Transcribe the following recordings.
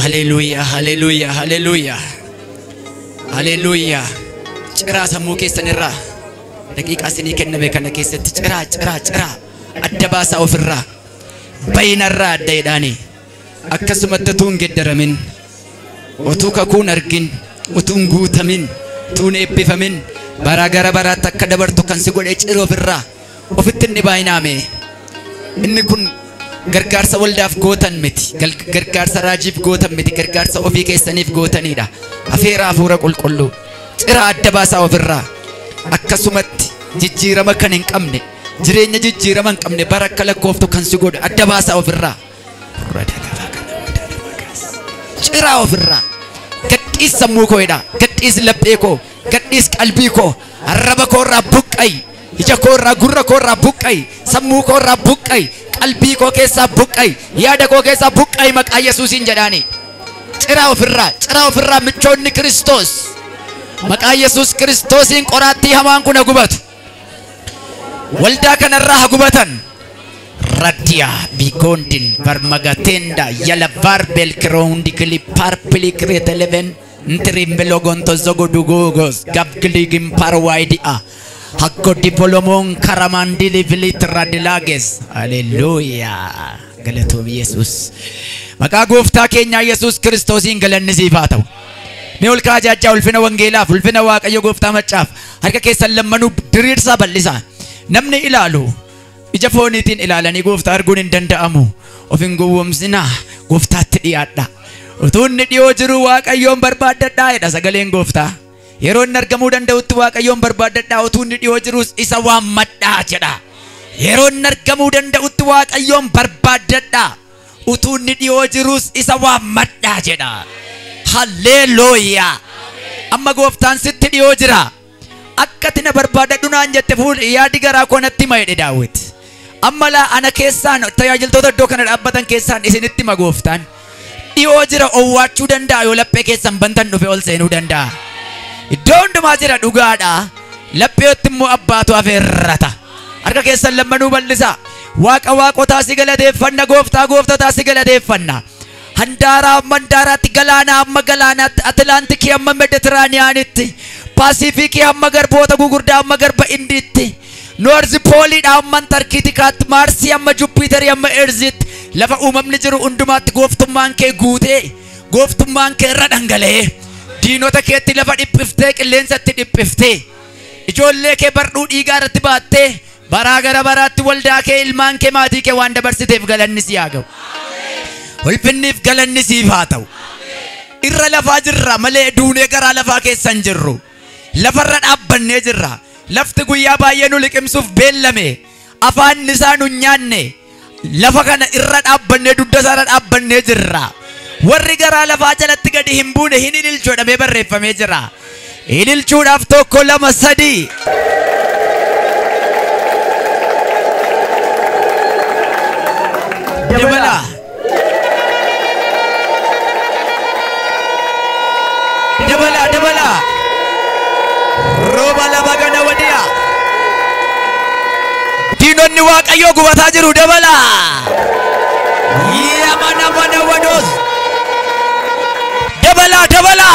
Haleluuyaa, haleluuyaa, haleluuyaa, haleluuyaa. Ciraa sammuu keessan irraa daqiiqaa isinii kenname kana keessatti ciraa, ciraa, ciraa adda baasaa ofirraa bayinarraa adda jedhaanii akkasumatti utuu hin geddaramin, utuu kakuun argin, utuu hin guutamin, utuu hin eebbifamin baraa gara baraatti akka dabartu kan si godhe ciroo ofirraa ofitti inni baay'inaame. Inni kun gargaarsa waldaaf gootan miti, gargaarsa raajiif gootan miti, gargaarsa ofii keessaniif gootanidha. Afeera hafuura qulqulluu ciraa adda baasaa ofirraa akkasumatti jijjiirama kan hin qabne, jireenya jijjiirama hin qabne bara akka lakkooftu kan si godhe adda baasaa ofirraa. Ciraa ofirraa gadhiis sammuu koo jedha, gadhiis laphee koo, gadhiis qalbii koo, arraba koo irraa buqqa'i, ija koo irraa, gurra koo irraa buqqa'i, sammuu koo irraa buqqa'i, qalbii koo keessaa buqqa'i, yaada koo keessaa buqqa'i maqaa Yesuusiin jedhaani. Ciraa ofirraa, ciraa ofirraa michoonni Kiristoos maqaa Yesuus Kiristoosiin qoraattii hamaan kun haa gubatu. Waldaa kanarraa haa gubatan. Radia bigondin varmagatenda yala varbel krondi kli parpli kreteleven ntrimbelogonto zogodugogos gabgligim parwaidia hakko divolomon karamandili vilit radilages. Haleluuyaa, galatoom Yesuus. Maqaa gooftaa keenyaa Yesuus Kiristoosiin galanni siif haa ta'u. Mee ol kaa'aa jaajaa ulfina wangeelaaf, ulfina Waaqayyo gooftaa maccaaf harka keessan lammanuu diriirsaa bal'isaa. Namni ilaalu ija fooniitiin ilaalanii gooftaa arguun hin danda'amu. Of hin gowwoomsinaa, gooftaatti dhiyaadha. Utuu inni dhiyoo jiru Waaqayyoon barbaaddadhaa jedha sagaleen gooftaa. Yeroo inni argamuu danda'utti Waaqayyoon barbaaddadhaa, utuu inni dhiyoo jirus isa waammadhaa jedha. Yeroo inni argamuu danda'utti Waaqayyoon barbaaddadhaa. Utuu inni dhiyoo jirus isa waammadhaa jedha. Halleluuyaa. Amma gooftaan sitti dhiyoo jira. Akka ati na barbaadadhu naan jette fuul yaadi garaa koo natti hima jedhe Daawit. Amma laa ana keessaan tajaajiltoota iddoo kana dhaabbatan keessaan isinitti hima gooftaan. Dhiyoo jira, owwaachuu danda'a, yoo laphee keessan bantan dhufe ol seenuu danda'a. Iddoo hundumaa jira dhugaadha. Lapheetti immoo abbaatu afeerrata. Harka keessan lammanuu bal'isaa. Waaqa waaqotaa si galateeffanna, gooftaa gooftotaa si galateeffanna. Handaaraa hamma handaaraatti, galaanaa hamma galaanaatti, Atlaantikii hamma Meditiraaniyaanitti, Paasifikii hamma garboota gugurdaa hamma garba Indiitti, Noorzi Pooliidha hamma Antarkitikaatti, Maarsii hamma Juppiiterii hamma Erziitti, lafa uumamni jiru hundumaatti gooftummaan kee guutee, gooftummaan kee irra dhangala'ee, diinota keetti lafa dhiphiftee, qilleensatti dhiphiftee, ijoollee kee bardhuu dhiigaa irratti baattee, baraa gara baraatti waldaa kee, ilmaan kee, maatii kee waan dabarsiteef galanni si haa ga'u. Ulfinniif galanni siif haa ta'u. Irra lafaa jirra malee duunee garaa lafaa keessa hin jirru. Lafarra dhaabbannee jirra. Lafti guyyaa baay'ee nu liqimsuuf beellame. Afaan isaa nu nyaanne. Lafa kana irra dhaabbannee dugda isaarra dhaabbannee jirra. Warri garaa lafaa jalatti gadi hin buune hin ililchu jedhamee barreeffamee jira. Ililchuudhaaf 1, 2, 3. Dabala. Dabala, dabala. Rooba lama gana wadiya. Diinonni Waaqayyoo gubataa jiru, dabala. Yamana mana wadoos. Dabala, dabala.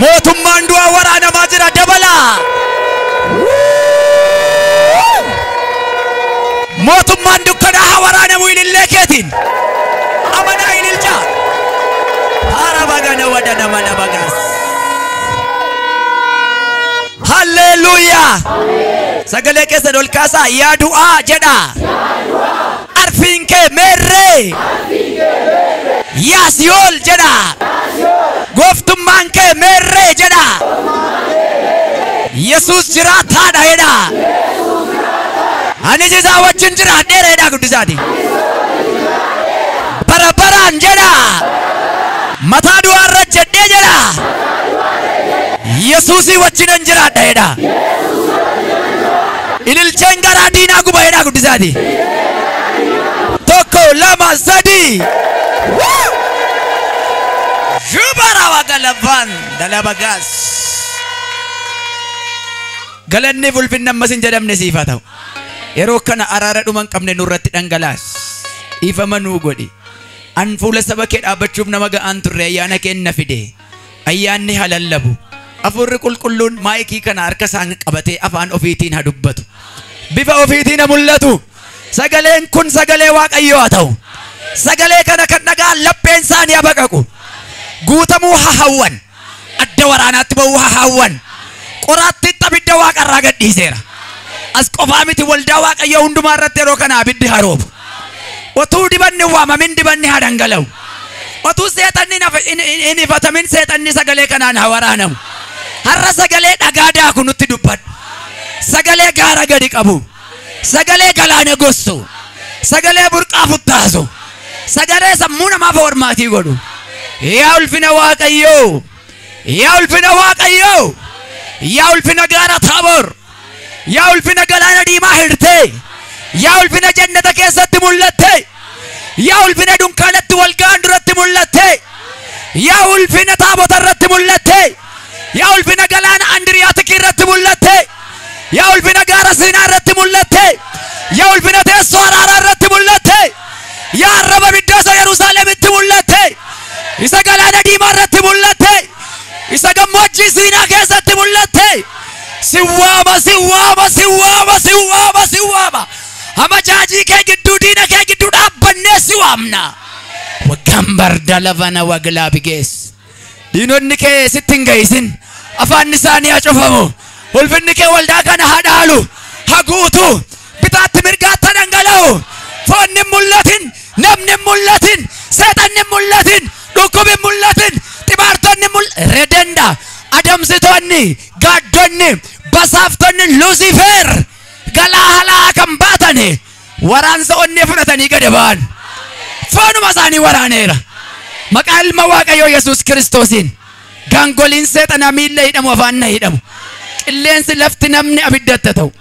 Mootummaan du'aa waraanamaa jira, dabala. Mootummaan dukkanaa haa waraanamu ilillee keetiin. Amanaa ililchaa. Hara bagana wadana mana bagaas. Halleluuyaa. Sagalee keessan ol kaasaa, yaa du'aa jedha. Arfiin kee meerree? Yaa si'ool jedha. Gooftummaan kee meerree jedha. Yesuus jiraataadha jedha. Anis isaa wajjin jiraadheera jedha guddisaati. Bara baraan jedha. Mataa du'aarra jedhee jedha. Yesuusii wajjinan jiraadha jedha. Ililcheen garaa diinaa guba jedha guddisaati. 1, 2, 3. Shubara wagalafan dalabagaas. Galanni ulfinni ammas hin jedhamne siif haa ta'u. Yeroo kana araara dhuma hin qabne nurratti dhangalaas. Dhiifama nuu godhi. An fuula saba kee dhaabbachuuf nama ga'aan turre ayyaana kee na fide. Ayyaanni haa lallabu. Hafuurri qulqulluun maayikii kana harka isaan qabatee afaan ofiitiin haa dubbatu. Bifa ofiitiin haa mul'atu. Sagaleen kun sagalee Waaqayyoo haa ta'u. Sagalee kana kan dhaga'an lapheen isaanii haa baqaqu. Guutamuu haa hawwan. Adda waraanaatti ba'uu haa hawwan. Qoraattiin abidda waaqarraa gadhiiseera. As qofaa miti waldaa Waaqayyoo hundumaa irratti yeroo kana abiddi haa roobu. Otuu dibanni waamamin dibanni haa dhangala'u. Otuu seexanni hin ifatamin seexanni sagalee kanaan haa waraanamu. Har'a sagalee dhagaa daaku nutti dubbadhu. Sagalee gaara gadi qabu. Sagalee galaana gossu. Sagalee burqaa futtaasu. Sagalee sammuu namaaf hormaatii godhu. Yaa ulfina Waaqayyoo. Yaa ulfina Waaqayyoo. Yaa ulfina gaara Taaboor. Yaa ulfina galaana diimaa hirtee. Yaa ulfina jannata keessatti mul'atte. Yaa ulfina dunkaanatti wal ga'an duratti mul'atte. Yaa ulfina taabota irratti mul'atte. Yaa ulfina galaana Andriyaatikii irratti mul'atte. Yaa ulfina gaara Siinaa irratti mul'atte. Yaa ulfina teessoo araaraa irratti mul'atte. Yaa arraba biddeessa Yerusaalemitti mul'atte. Isa galaana diimaa irratti mul'atte. Isa gammoojjii Siinaa keessatti mul'atte. Siwaama siwaama siwaama siwaama siwaama. Amajaajii kee gidduu diina kee gidduu dhaabbannee si waamna. Waggaan barda lafana waglaa bigees. Diinonni kee sitti hin ga'isin. Afaan isaanii haa cufamu. Ulfinni kee waldaa kana haa dhaalu. Haa guutu. Bitaatti mirgaatti haa dhangala'u. Foonni hin mul'atin. Namni hin mul'atin. Seexanni hin mul'atin. Dhukkubni hin mul'atin. Xibaartonni redenda. Adamsitoonni, gaaddonni, basaaftonni Lucifer galaa halaa kan baatani waraansa onnee fudhatanii gadi ba'an. Foonuma isaanii waraaneera. Maqaa ilma Waaqayyoo Yesuus Kiristoosiin gaangoliin seexanaa miilla hidhamu afaan na hidhamu. Qilleensi lafti namni abiddatta ta'u.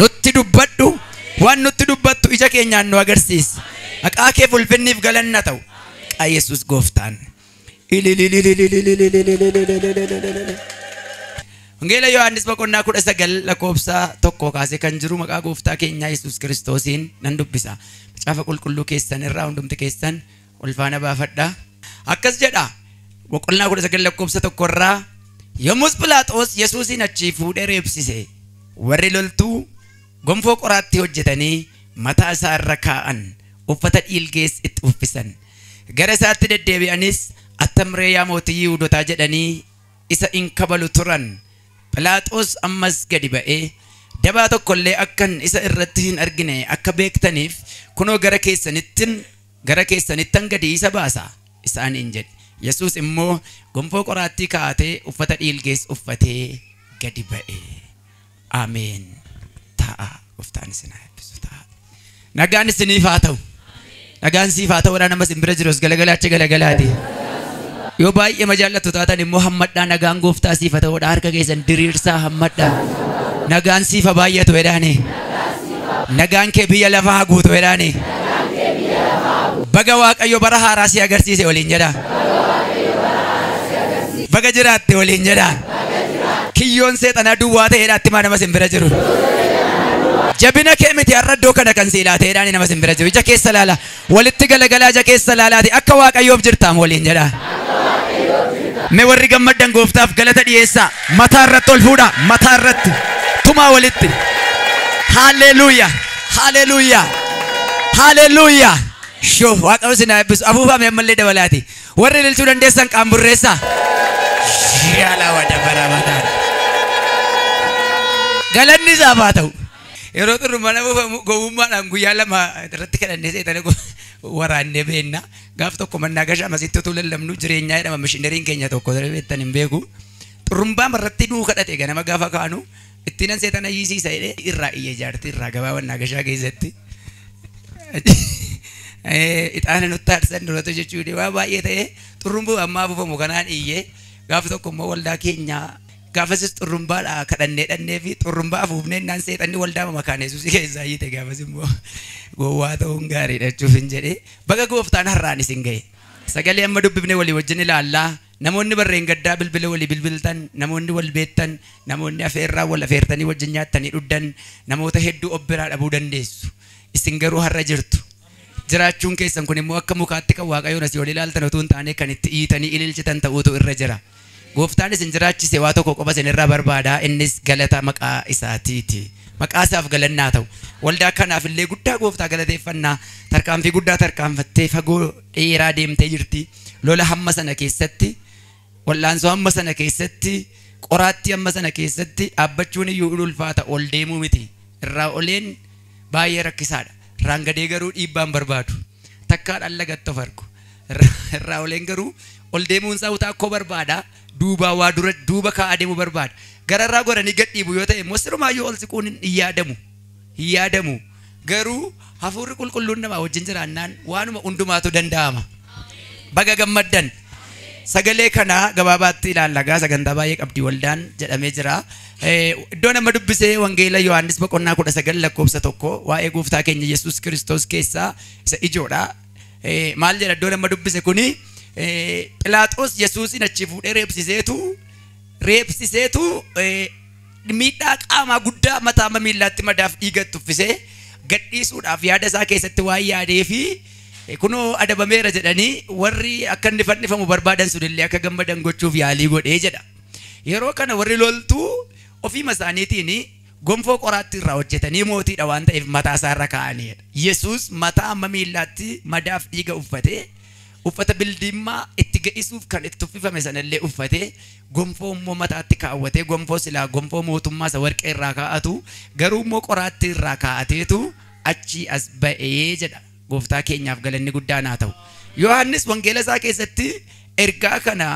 Nutti dubbadhu waan nutti dubbattu ija keenyaan nu agarsiisi. Maqaa kee ulfinniif galanna ta'u. Maqaa Yesuus gooftaan. Wangeela Yohaannis boqonnaa 19 lakkoofsa 1 kaasee kan jiru maqaa gooftaa keenyaa Yesuus Kiristoosiin nan dubbisa. Macaafa qulqulluu keessan irraa hundumti keessan ol faana baafadha. Akkas jedha. Boqonnaa 19 lakkoofsa 1 irraa yommus Philaaxoos Yesuusin achii fuudhee reebsise. Warri loltuu gonfoo qoraattii hojjetanii mataa isaa irra kaa'an uffata dhiilgees itti uffisan. Gara isaatti deddeebi'anis attamree yaa mootii Yihuudootaa jedhanii isa in kabalu turan. Philaaxoos ammas gadi ba'ee dabaa tokkollee akkan isa irratti hin argine akka beektaniif kunoo gara keessanittan gadi isa baasa isaaniin jedhe. Yesuus immoo gonfoo qoraattii kaa'atee uffata dhiilgees uffatee gadi ba'e. Ameen. Ta'a gooftaan isin haa eebbisu. Ta'a. Nagaan isiniif haa ta'u. Nagaan siif haa ta'u. Nama isin bira jirus galagalaa achi galagalaati. Yoo baay'ee ma jaallattu taatan immoo hammadhaa nagaan gooftaa siif haa ta'uudha. Harka keessan diriirsaa hammadhaa. Nagaan siif haa baay'atu jedhaani. Nagaan kee biyya lafaa haa guutu jedhaani. Baga Waaqayyo bara haaraa si agarsiise waliin jedha. Baga jiraatte waliin jedha. Kiyyoon seexanaa duwwaa ta'eedha atti maa nama isin bira jiru. Jabina kee miti har'a iddoo kana kan si ilaateedhaan nama isin bira jiru. Ija keessa laala. Walitti galagalaa ija keessa laalaati akka Waaqayyoof jirtaam waliin jedha. Mee warri gammaddan gooftaaf galata dhiyeessaa. Mataa irratti ol fuudha. Mataa irratti. Tumaa walitti. Haalleluuyaa. Haalleluuyaa. Haalleluuyaa. Shoo Waaqayyo isin haa eebbisu. Afuufame ammallee dabalaati. Warri ililchuu dandeessan qaamburreessaa. Yaalaa wada bara. Galanni isaaf haa ta'u. Yeroo xurrummaan afuufamu gowwummaadhaan guyyaa lama irratti kadhannee seetanii waraannee beenna. Gaaf tokko mannaa gashaa masitti utuu lallabnu jireenyaa jedhama mishinariin keenya tokko beektan hin beeku. Xurrumbaa irratti nuu kadhate ganama gaafa kaanu ittiin seetana hiisiisa jedhee irraa iyya jaartii irraa gabaa mannaa gashaa keessatti. Ixaana nutti aarsan duratu jechuudha waa baay'ee ta'ee xurrumbuu ammaa afuufamu kanaan iyyee gaaf tokko immoo waldaa keenyaa gaafasis xurrumbaadha kadhannee dhannee fi xurrumbaa afuufnee naan seexanni waldaa makaan Yesuus keessaa hiite gaafas immoo gowwaa ta'uun gaariidha jechuuf hin jedhee baga gooftaan har'aan isin ga'e. Sagalee amma dubbifnee walii wajjin ilaallaa. Namoonni barreen gaddaa bilbila walii bilbiltan, namoonni wal beektan, namoonni afeerraa wal afeertanii wajjin nyaattanii dhuddan, namoota hedduu of biraa dhabuu dandeessu. Isin garuu har'a jirtu. Jiraachuun keessan kun immoo akka mukaatti kan Waaqayyoon asii ol ilaaltan utuu hin taane kan itti iitanii ililchitan ta'uutu irra jira. Gooftaan isin jiraachise waa tokko qofa isin irraa barbaada, innis galata maqaa isaatiiti. Maqaa isaaf galannaa ta'u. Waldaa kanaaf illee guddaa gooftaa galateeffannaa. Tarkaanfii guddaa tarkaanfattee fagoo dheeraa deemtee jirti. Lola hamma sana keessatti, wallaansoo hamma sana keessatti, qoraattii hamma sana keessatti dhaabbachuun iyyuu ulfaata, ol deemuu miti. Irraa oleen baay'ee rakkisaadha. Irraan gadee garuu dhiibbaan barbaadu. Takkaadhaan lagatti of argu. Irraa oleen garuu ol deemuun isaa utaa akkoo barbaada. Duubaa waa dura duuba kaa'aa deemuu barbaada. Gararraa godhanii gad dhiibu yoo ta'e immoo sirumaayyuu ol siquun hin yaadamu. Hin yaadamu. Garuu hafuurri qulqulluun namaa wajjin jiraannaan waanuma hundumaatu danda'ama. Baga gammaddan. Sagalee kana gabaabaatti ilaalla. Gaa sagantaa baay'ee qabdi waldaan jedhamee jira. Iddoo nama dubbisee Wangeela Yohaannis boqonnaa 19 lakkoofsa 1 waa'ee gooftaa keenya Yesuus Kiristoos keessaa isa ijoodha. Maal jedha iddoo nama dubbise kuni? Philaaxoos Yesuusin achi fuudhee reebsiseetu miidhaa qaamaa guddaa mataa miillaatti madaaf dhiigatti uffisee gadhiisuudhaaf yaada isaa keessatti waan yaadee fi kunoo adabameera jedhanii warri akka inni fannifamu barbaadan sunillee akka gammadan gochuuf yaalii godhee jedha. Yeroo kana warri loltuu ofiima isaaniitiin gonfoo qoraattii irraa hojjetanii mootiidha waan ta'eef mataa isaa irra kaa'aniidha. Yesuus mataa amma miillaatti madaaf dhiiga uffatee uffata bildiimmaa itti ga'isuuf kan itti uffifame sanallee uffatee gonfoo immoo mataatti kaawwatee gonfoo silaa gonfoo mootummaa isa warqee irraa kaa'atu garuu immoo qoraattii irraa kaa'ateetu achi as ba'ee jedha. Gooftaa keenyaaf galanni guddaan haa ta'u. Yohaannis wangeela isaa keessatti ergaa kana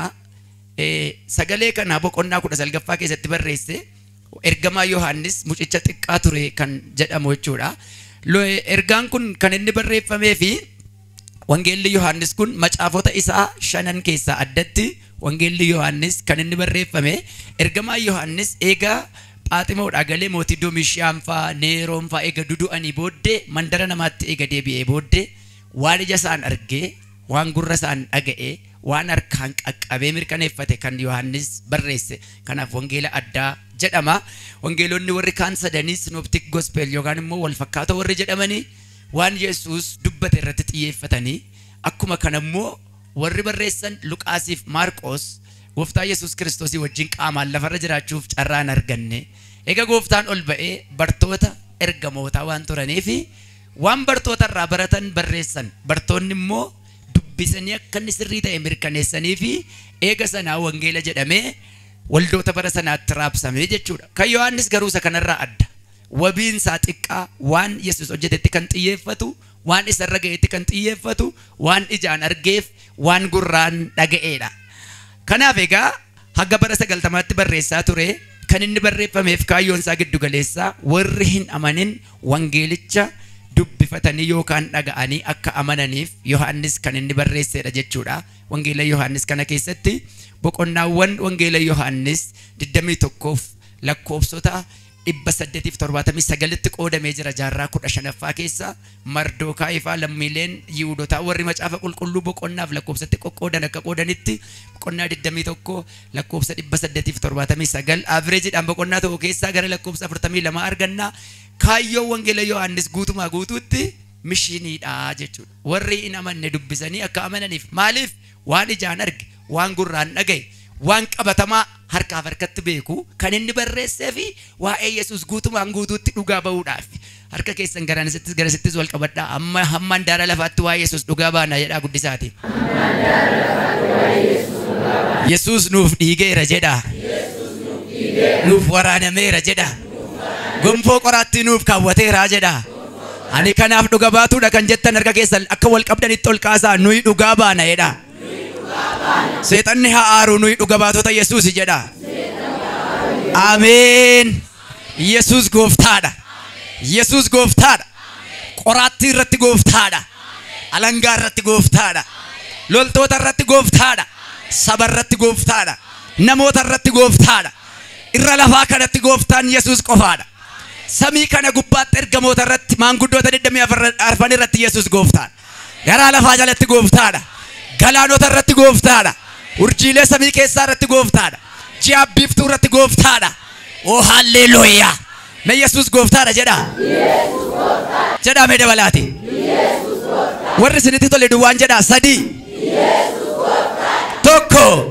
sagalee kana boqonnaa 19ffaa keessatti barreesse. Ergamaa Yohaannis mucicha xiqqaa ture kan jedhamu jechuudha. Ergaan kun kan inni barreeffamee fi Wangeelli Yohaannis kun macaafota isaa shanan keessaa addatti Wangeelli Yohaannis kan inni barreeffame ergamaa Yohaannis eega Phaaximoodhaa galee mootii Doomishaan faa Neeroon faa eega dudu'anii booddee mandara namaatti eega deebi'ee booddee waan ija isaan argee, waan gurra isaan dhaga'ee, waan harkaan qaqqabee mirkaneeffate kan Yohaannis barreesse. Kanaaf wangeela addaa jedhama. Wangeelonni warri kaan sadanii Synoptic Gospel yookaan immoo wal fakkaatoo warri jedhamanii waan Yesuus dubbate irratti xiyyeeffatanii akkuma kana immoo warri barreessan Luqaasiif Maarqoos gooftaa Yesuus Kiristoosii wajjin qaamaan lafarra jiraachuuf carraa hin arganne. Egaa gooftaan ol ba'ee bartoota ergamootaa waan turaniif waan bartoota irraa baratan barreessan. Bartoonni immoo dubbisanii akka inni sirrii ta'e mirkaneessanii fi eega sanaa wangeela jedhamee waldoota bara sanaatti raabsame jechuudha. Kan Yohaannis garuu isa kanarraa adda. Wabiin isaa xiqqaa waan Yesuus hojjetetti kan xiyyeeffatu, waan isarra ga'etti kan xiyyeeffatu, waan ijaan argeef, waan gurraan dhaga'eedha. Kanaaf egaa haga bara 90tti barreessaa ture. Kan inni barreeffameef kaayyoon isaa giddu galeessaa warri hin amanin wangeelicha dubbifatanii yookaan dhaga'anii akka amananiif Yohaannis kan inni barreessedha jechuudha. Wangeela Yohaannis kana keessatti boqonnaawwan Wangeela Yohaannis 21 lakkoofsota 879tti qoodamee jira. Jaarraa 15ffaa keessa Mardookaay faa lammiileen Yihuudootaa warri macaafa qulqulluu boqonnaaf lakkoofsatti qoqqoodan akka qoodanitti boqonnaa 21 lakkoofsa 879 avreejiidhaan boqonnaa tokko keessaa gara lakkoofsa 42 arganna. Kaayyoo Wangeela Yohaannis guutumaa guutuutti mishiniidha jechuudha. Warri hin amanne dubbisanii akka amananiif maaliif waan ijaan arge, waan gurraan dhagaye, waan qabatamaa harkaaf harkatti beeku kan inni barreessee fi waa'ee Yesuus guutumaan guutuutti dhugaa ba'uudhaaf. Harka keessan garasittis wal qabadhaa. Amma hammaan daara lafaatti waa'ee Yesuus dhugaa baana jedhaa guddisaati. Yesuus nuuf dhiigeera jedhaa. Nuuf waraanameera jedhaa. Gonfoo qoraattii nuuf kaawwateera jedhaa. Ani kanaaf dhuga baatuudha kan jettan harka keessan akka wal qabdanitti ol kaasaa nuyi dhugaa baana jedhaa. Seexanni haa aaru nuyi dhuga baatota Yesuus jedha. Ameen. Yesuus gooftaadha. Yesuus gooftaadha. Qoraattii irratti gooftaadha. Alangaa irratti gooftaadha. Loltoota irratti gooftaadha. Saba irratti gooftaadha. Namoota irratti gooftaadha. Irra lafaa kanatti gooftaan Yesuus qofaadha. Samii kana gubbaatti ergamoota irratti maanguddoota 24 irratti Yesuus gooftaadha. Garaa lafaa jalatti gooftaadha. Galaanota irratti gooftaadha. Urjiilee samii keessaa irratti gooftaadha. Ji'a biiftuu irratti gooftaadha. Oh halleluuyaa. Mee Yesuus gooftaadha jedhaa. Jedhaa mee dabalaati. Warri isinitti tole duwwaan jedhaa 3. 1 2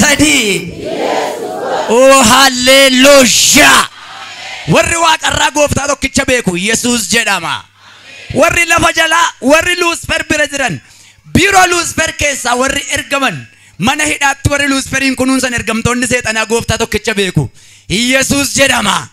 3. Oh hallelujah. Warri waaqarraa gooftaa tokkicha beeku Yesuus jedhama. Warri lafa jalaa warri Luusfer bira jiran biiroo Luusfer keessaa warri ergaman mana hidhaatti warri Luusferiin kunuunsan ergamtoonni seexanaa gooftaa tokkicha beeku Yesuus jedhama.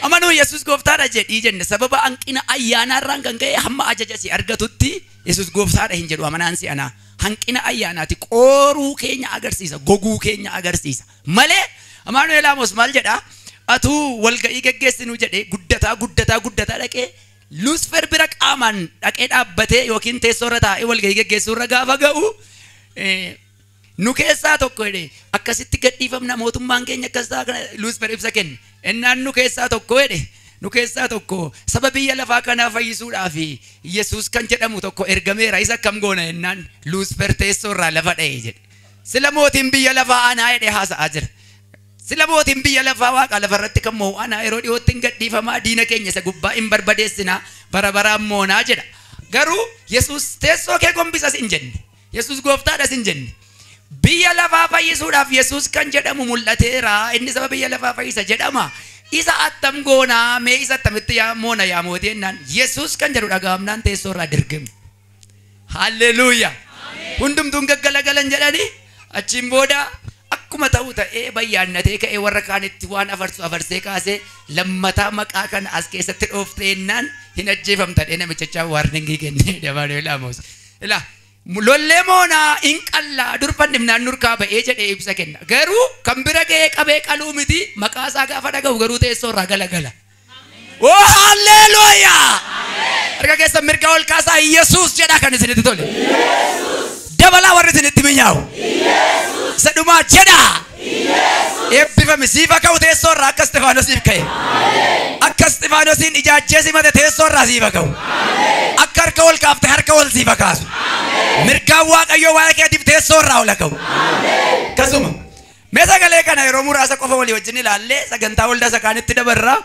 Amanuu Yesuus gooftaadha jedhii jenne sababa hanqina ayyaanaarraan kan ka'e hamma ajaja si argatutti Yesuus gooftaadha hin jedhu amanaan si anaa. Hanqina ayyaanaati qooruu keenya agarsiisa, goguu keenya agarsiisa malee. Amaanu'eel Amos maal jedhaa? Atuu walga'ii geggeessinuu jedhee guddataa guddataa guddataa dhaqee Luusfer bira qaamaan dhaqee dhaabbatee yookiin teessoo irra taa'ee walga'ii geggeessuu irra gaafa ga'u nu keessaa tokko jedhee akkasitti gadhiifamna mootummaan keenya akkas ta'a kana Luusfer ibsa kenne. Innaan nu keessaa tokko jedhe nu keessaa tokko saba biyya lafaa kanaa fayyisuudhaaf Yesuus kan jedhamu tokko ergameera isa akkam goona innaan Luusfer teessoo irraa lafa dha'e jedhe. Sila mootiin biyya lafaa anaa jedhee haasa'aa jira. Sila mootiin biyya lafaa waaqa lafarratti kan mo'u anaa yeroo dhiyootti hin gadhiifamaa diina keenya isa gubbaa hin barbadeessinaa bara baraan moonaa jedha. Garuu Yesuus teessoo kee gombisas hin jenne. Yesuus gooftaadhas hin jenne. Biyya lafaa fayyisuudhaaf Yesuus kan jedhamu mul'ateera. Inni saba biyya lafaa fayyisa jedhama. Isa attam goonaa mee isa attamitti yaa moona yaa mootii jennaan Yesuus kan jedhu dhaga'amnaan teessoo irraa dirgame. Halleluuyaa. Hundumtuun gaggalagalan jedhanii achiin booda akkuma ta'u ta'ee bayyaannatee ka'ee warra kaanitti waan afarsu afarsee kaasee lammataa maqaa kana as keessatti dhooftee jennaan hin ajjeefamta dhee namichachaa waarningii kennee Amaanu'eel Amos. Ilaa lollee moonaa hin qallaa dur fannifnaan nurkaa ba'ee jedhee ibsa kenna. Garuu kan bira ga'ee qabee qaluu miti maqaa isaa gaafa dhaga'u garuu teessoo irraa galagala. Oh halleluuyaa! Harka keessan mirgaa ol kaasaa Yesuus jedhaa kan isinitti tole. Dabalaa warri isinitti minyaa'u. Isa dhumaa jedhaa. Eebbifame siifa ka'u teessoo irraa akka Isxifaanosiif ka'e. Akka Isxifaanosiin ijaajjee simate teessoo irraa siifa ka'u. Akka harka ol kaafte harka ol siifa kaasu. Mirgaan Waaqayyoo waa'ee keetiif teessoo irraa ol ka'u. Akkasuma. Mee sagalee kana yeroo muraasa qofa walii wajjin ilaallee sagantaa waldaa isa kaanitti dabarraa.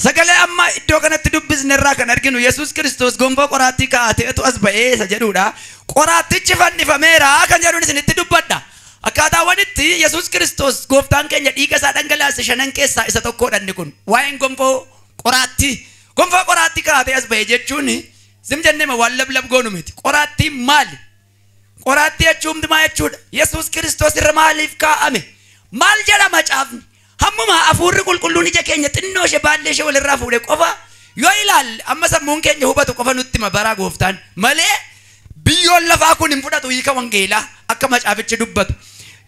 Sagalee amma iddoo kanatti dubbisne irraa kan arginu Yesuus Kiristoos gonfoo qoraattii kaa'ateetu as ba'ee isa jedhudha. Qoraattichi fannifameera kan jedhuun isinitti dubbadha. Akkaataawwan itti Yesuus Kiristoos gooftaan keenya dhiiga isaa dhangalaase shanan keessaa isa tokkodha inni kun. Waa'een gonfoo qoraattii. Gonfoo qoraattii kaa'atee as ba'e jechuun zim jennee waan lablab goonu miti. Qoraattiin maali? Qoraattii jechuun maal jechuudha? Yesuus Kiristoos irra maaliif kaa'ame? Maal jedha macaafni? Hammuma hafuurri qulqulluun ija keenya xinnoo ishee baallee ishee walirraa fuudhe qofa yoo ilaalle amma sammuun keenya hubatu qofa nutti hima baraa gooftaan malee biyyoon lafaa kun hin fudhatu hiika wangeelaa akka macaafichi dubbatu.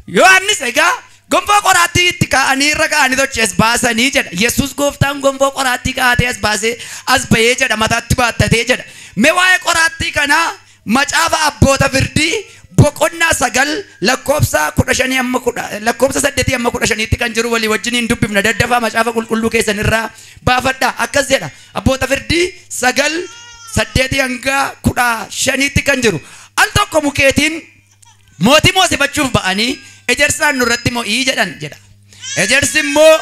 Yohaannis egaa gonfoo qoraattii itti kaa'anii irra kaa'anii tochi as baasanii jedha. Yesuus gooftaan gonfoo qoraattii kaa'atee as baasee as bahee jedha mataatti baattatee jedha. Mee waa'ee qoraattii kanaa macaafa abboota firdii boqonnaa 9 lakkoofsa 15 amma lakkoofsa 8 amma 15tti kan jiru walii wajjiniin dubbifna. Daddafaa macaafa qulqulluu keessan irraa baafadhaa. Akkas jedha abboota firdii 9 8 hanga 15tti kan jiru. Al tokko mukeetiin mootii moosifachuuf ba'anii ejersaan nurratti mo'ii jedhan jedha. Ejersi immoo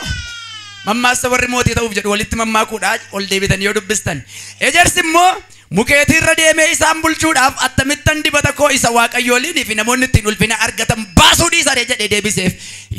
mammaassa warri mootii ta'uuf jedhu walitti mammaakuudha ol deebitanii yoo dubbistan. Ejersi immoo mukeetii irra deemee isaan bulchuudhaaf attamittan dibata koo isa waaqayyooliinii fi namoonni ittiin ulfina argatan baasuu dhiisaree jedhee deebiseef.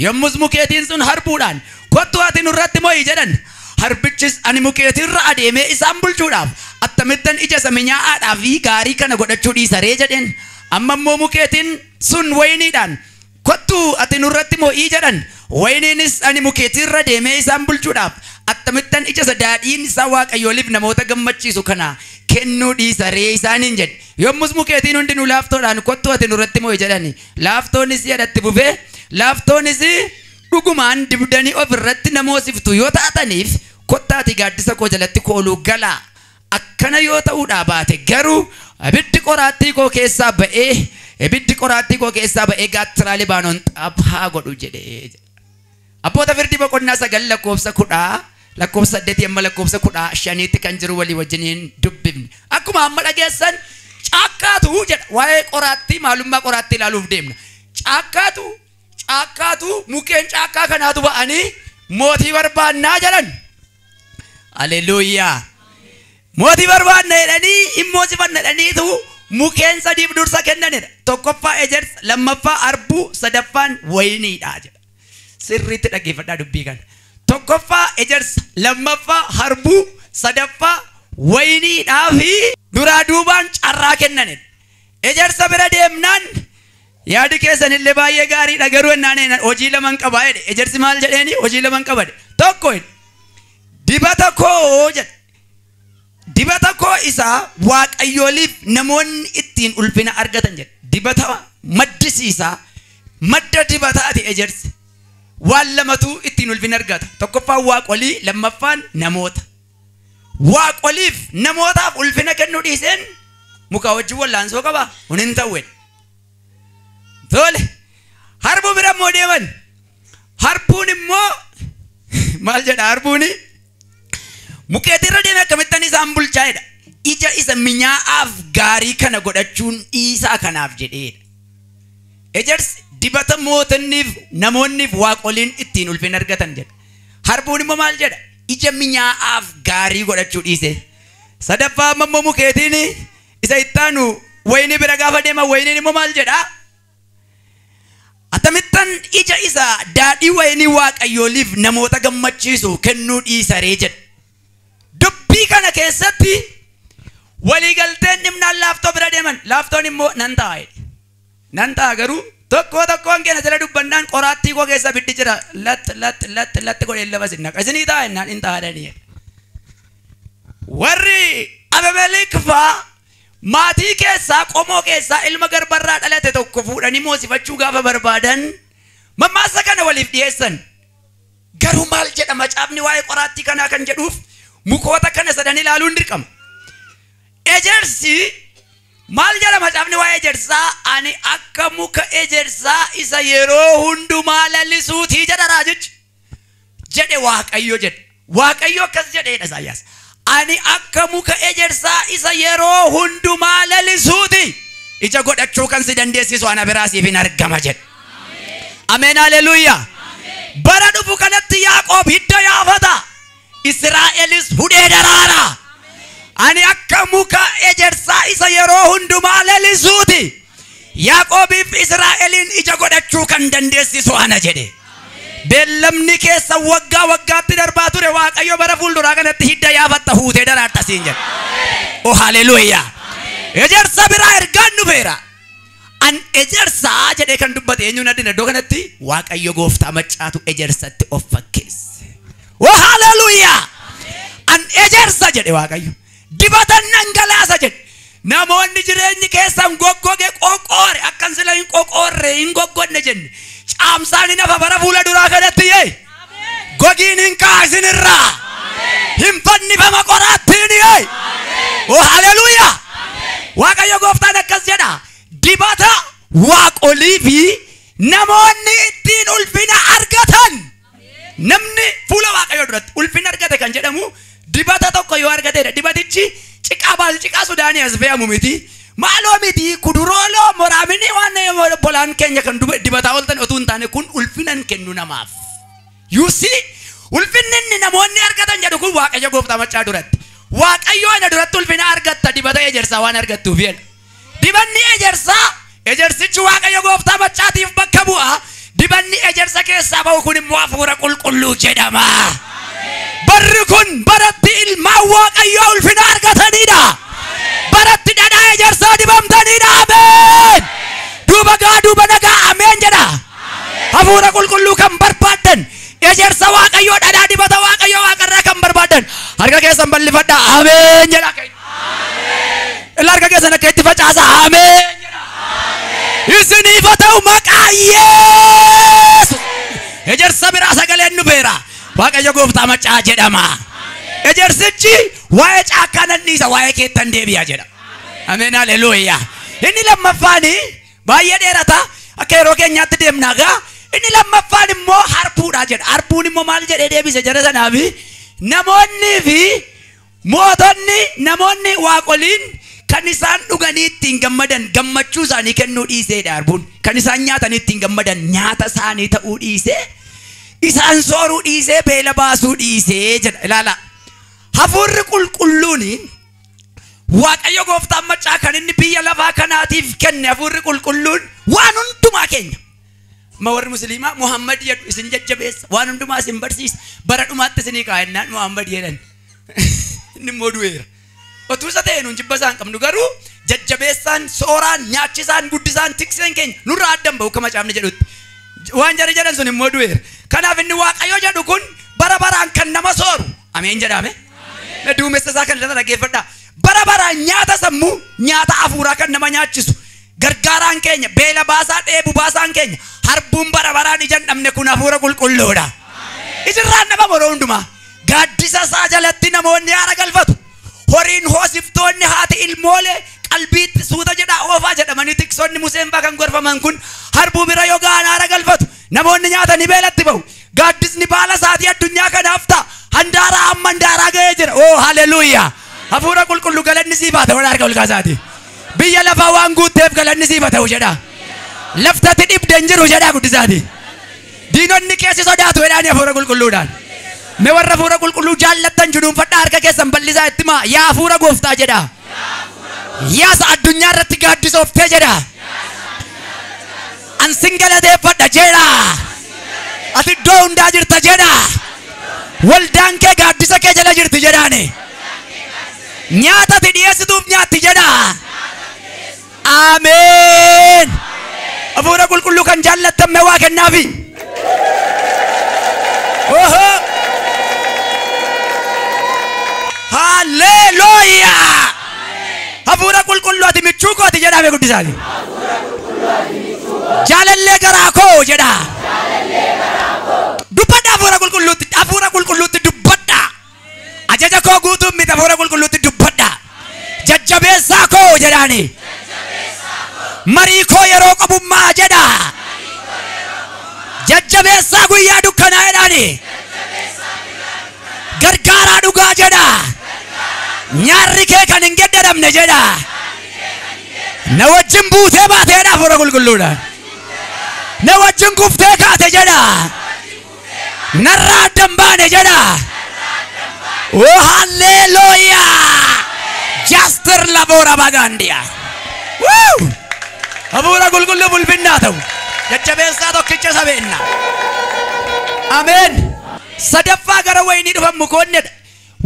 Yommus mukeetiin sun harbuudhaan kottu ati nurratti mo'ii jedhan. Harbichis ani mukeetii irra adeemee isaan bulchuudhaaf attamittan ija isa minyaa'aadhaa fi gaarii kana godhachuu dhiisaree jedheen. Amma immoo mukeetiin sun wayiniidhaan kottu ati nurratti mo'ii jedhan. Wayiniinis ani mukeetii irra deemee isaan bulchuudhaaf attamittan ija isa daadhiin isaa waaqayyooliif namoota gammachiisu kana kennuu dhiisaree isaaniin jedhe. Yommus mukeetiin hundinuu laaftoodhaan kottu ati nurratti mo'i jedhani. Laaftoonis jedhatti fufee laaftoonis dhugumaan dibdanii ofirratti namoosiftu yoo taataniif kottaati gaaddisa koo jalatti kooluu galaa. Akkana yoo ta'uudhaa baate garuu ibiddi qoraattii koo keessaa ba'ee ibiddi qoraattii koo keessaa ba'ee gaattiraa Libaanoon xaphaa godhu jedhee. Abboota firdii boqonnaa 9 lakkoofsa 10 lakkoofsa 8 amma lakkoofsa 15tti kan jiru walii wajjiniin dubbifne. Akkuma amma dhageessan caakkaatu jedha. Waa'ee qoraattii maalummaa qoraattii ilaaluuf deemna. Caakkaatu mukkeen caakkaa kanaatu ba'anii mootii barbaannaa jedhan. Haleluuyaa. Mootii barbaadna jedhanii hin moosifanna jedhaniitu mukeen sadiif dursa kennanidha. Tokkoffaa ejersa, lammaffaa harbuu, sadaffaan wayiniidha jedha. Sirriitti dhaggeeffadhaa dubbii kana. Tokkoffaa ejersa, lammaffaa harbuu, sadaffaa wayiniidhaa fi duraa duubaan carraa kennanidha. Ejersa bira deemnaan yaadi keessan illee baay'ee gaariidha garuu ennaan hojii laman qabaa jedhe. Ejersi maal jedheeni hojii laman qaba jedhe. Tokko dibata koo jedhe. Dibata koo isaa waaqayyooliif namoonni ittiin ulfina argatan jedhe. Dibata maddisiisaa madda dibataati ejersi. Waan lamatu ittiin ulfina argata. Tokkoffaan waaqolii, lammaffaan namoota. Waaqoliif namootaaf ulfina kennuu dhiiseen muka wajjin wallaansoo qaba. Kun hin ta'u. Tole harbuu bira immoo deeman. Harbuun immoo maal jedha harbuuni? Mukeetirra deeme akkamittan isaan bulchaa jedha. Ija isa minyaa'aaf gaarii kana godhachuun dhiisaa kanaaf jedheedha. Ejersi dibata mootonniif namoonniif waaqoliin ittiin ulfina argatan jedha. Harbuun immoo maal jedha? Ija minyaa'aaf gaarii godhachuu dhiise. Sadaffaa immoo mukeetiin isa ittaanu wayinii bira gaafa deeman wayiniin immoo maal jedha? Akkamittan ija isa daadhii wayinii waaqayyooliif namoota gammachiisu kennuu dhiisaree jedha. Dubbii kana keessatti waliigalteen dhimnaan laaftoo bira deeman. Laaftoon immoo nan taa'a jedhe. Nan taa'a garuu tokko tokkoon keenya jala dubbannaan qoraattii koo keessa biddi jira. Lat lat lat lat godhee lafa sin naqa. Isinii taa'a jennaan hin taa'a jedhanii. Warri Abimelek fa'aa maatii keessaa qomoo keessaa ilma garbarraa dhalate tokko fuudhanii moosifachuu gaafa barbaadan mammaasa kana waliif dhiyeessan. Garuu maal jedha macaafni waa'ee qoraattii kanaa kan jedhuuf mukoota kana sadan ilaaluun dirqama. Ejersi maal jedha macaafni waa'ee ejersaa? Ani akka muka ejersaa isa yeroo hundumaa lalisuutii jedha raajichi. Jedhe Waaqayyo jedhe. Waaqayyo akkas jedheedha Isaayyaas. Ani akka muka ejersaa isa yeroo hundumaa lalisuuti. Ija godhachuu kan si dandeessisu ana biraa siif hin argama jedhe. Ameen haleluuyaa. Bara dhufu kanatti Yaaqoob hidda yaafata. Israa'elis hudhee daraara. Ani akka muka ejersaa isa yeroo hundumaa lalisuuti. Yaaqoobiif Israa'eliin ija godhachuu kan dandeessisu ana jedhe. Beellamni keessa waggaa waggaatti darbaa ture Waaqayyo bara fuulduraa kanatti hidda yaafatta huutee daraarta siin jedhe. Oh haleluuyaa. Ejersa biraa ergaan dhufeera. An ejersaa jedhee kan dubbate eenyuun addina iddoo kanatti Waaqayyo gooftaa maccaatu ejersatti of fakkeesse. Oh haleluuyaa. An ejersa jedhe Waaqayyo. Dibatan dhangalaasa jedhe. Namoonni jireenyi keessan goggoge qoqqoore akkan sila hin qoqqoorre hin goggonne jenne. Caamsaan hin hafa bara fuula duraa kanatti yee. Gogiin hin kaasin irraa. Hin fannifama qoraattiin yee. Oh haleluuyaa. Waaqayyo gooftaan akkas jedha. Dibata waaqolii fi namoonni ittiin ulfina argatan. Namni fuula Waaqayyoo duratti ulfina argate kan jedhamu dibata tokko yoo argateedha. Dibatichi ciqaa baal ciqaa Sudaanii as fe'amu miti. Maaloo miti kudurooloo moraamini waan bolaan keenya kan dibataa ooltan otuu hin taane kun ulfina hin kennu namaaf. You see ulfinni inni namoonni argatan jedhu kun Waaqayyo gooftaa maccaa duratti. Waaqayyo ana duratti ulfina argatta dibata ejersaa waan argattuuf jedha. Dibanni ejersaa ejersichi Waaqayyo gooftaa maccaatiif bakka bu'a. Dibanni ejersa keessaa ba'u kun immoo hafuura qulqulluu jedhama. Barri kun baratti ilmaan Waaqayyoo ulfina argatanidha. Baratti dhadhaa ejersaa dibamtanidha. Ameen. Duuba gaa duuba nagaa ameen jedha. Hafuura qulqulluu kan barbaaddan ejersa Waaqayyoo dhadhaa dibata Waaqayyoo waaqarraa kan barbaaddan harka keessan bal'ifadhaa ameen jedha. Ila harka keessan akka itti facaasa ameen jedha. Isiniif haa ta'u maqaa Yesuus. Ejersa biraa sagaleen dhufeera. Waaqayyo gooftaa maccaa jedhama. Ejersichi waa'ee caakkaa nan dhiisa waa'ee keettan deebi'a jedha. Ameen haleluuyaa. Inni lammaffaan baay'ee dheerata akka yeroo keenyaatti deemnaa gaa. Inni lammaffaan immoo harbuudha jedha. Harbuun immoo maal jedhee deebise jara sanaaf namoonni fi mootonni namoonni waaqoliin kan isaan dhuganii ittiin gammadan gammachuu isaanii kennuu dhiiseedha harbuun. Kan isaan nyaatanii ittiin gammadan nyaata isaanii ta'uu dhiisee isaan sooruu dhiisee beela baasuu dhiisee jedha. Ilaala. Hafuurri qulqulluun Waaqayyo gooftaan macaa kan inni biyya lafaa kanaatiif kenne hafuurri qulqulluun waan hundumaa keenya. Ma warri musliimaa Muhammad jedhu isin jajjabeessa, waan hundumaa isin barsiisa, bara dhumaatti isinii kaa'ennaan Muhammad jedhan. Inni immoo du'eera. Otuu isa ta'e nuun jibba isaa hin qabnu, garuu jajjabeessaan, sooraan, nyaachisaan, guddisaan, tikseen keenya nurraa adda hin bahu akka macaafni jedhutti. Waan jarri jedhan sun immoo du'eera. Kanaaf inni Waaqayyo jedhu kun bara baraan kan nama sooru. Ameen jedhame. Duumessa isaa kan irra dhaggeeffadhaa. Bara baraan nyaata sammuu, nyaata hafuuraa kan nama nyaachisu. Gargaaraan keenya, beela baasaa, dheebu baasaan keenya, harbuun bara baraan ija hin dhabne kun hafuura qulqulluudha. Ijirraan nama boroo hundumaa. Gaaddisa isaa jalatti namoonni haara galfatu. Horiin hoosiftoonni haati ilmoolee qalbiitti suuta jedhaa oofaa jedhamanii tiksoonni Museen fa'aa kan gorfaman kun harbuu bira yoo ga'an haara galfatu. Namoonni nyaatanii beelatti bahu. Gaaddisni baala isaatii addunyaa kanaaf ta'a. Handaaraa amma handaaraa ga'ee jira. Oo haleluuyaa. Hafuura qulqulluu galanni siif haa ta'u harka ol kaasaati. Biyya lafaa waan guutteef galanni siif haa ta'u jedha. Laftatti dhibde hin jiru jedha guddisaati. Diinonni keessi sodaatu jedhaani hafuura qulqulluudhaan. Mee warra hafuura qulqulluu jaallattan junuunfadhaa harka keessan bal'isaa itti himaa. Yaa hafuura gooftaa jedha. Yaa isa addunyaa irratti gaaddisooftee jedha. An sin galateeffadha jedha. Ati iddoo hundaa jirta jedha. Waldaan kee gaaddisa kee jala jirti jedhaani. Nyaata ati dhiyeessituuf nyaatti jedha. Ameen. Hafuura qulqulluu kan jaallattan mee waa kennaafi. Oho. Haleluuyaa. Hafuura qulqulluu ati michuu kooti jedhame guddisaati. Jaalallee garaa koo jedha. Dubbadha hafuura qulqulluutti, hafuura qulqulluutti dubbadha. Ajaja koo guutuun miti, hafuura qulqulluutti dubbadha. Jajjabeessaa koo jedhaani. Marii koo yeroo qabummaa jedha. Jajjabeessaa guyyaa dukkanaa jedhaani. Gargaaraa dhugaa jedha. Nyaarri kee kan hin geddaramne jedha. Na wajjin buutee baateedha hafuura qulqulluudha. Na wajjin kuftee kaate jedha. Narraa adda hin baane jedha. Oh haleluuyaa. Jaster laboora bagaandiyaa. Woo! Hafuura qulqulluu ulfinnaa ta'u. Jajjabeessaa tokkicha sabeenna. Ameen. Sadaffaa gara wayinii dhufan mukoonnedha.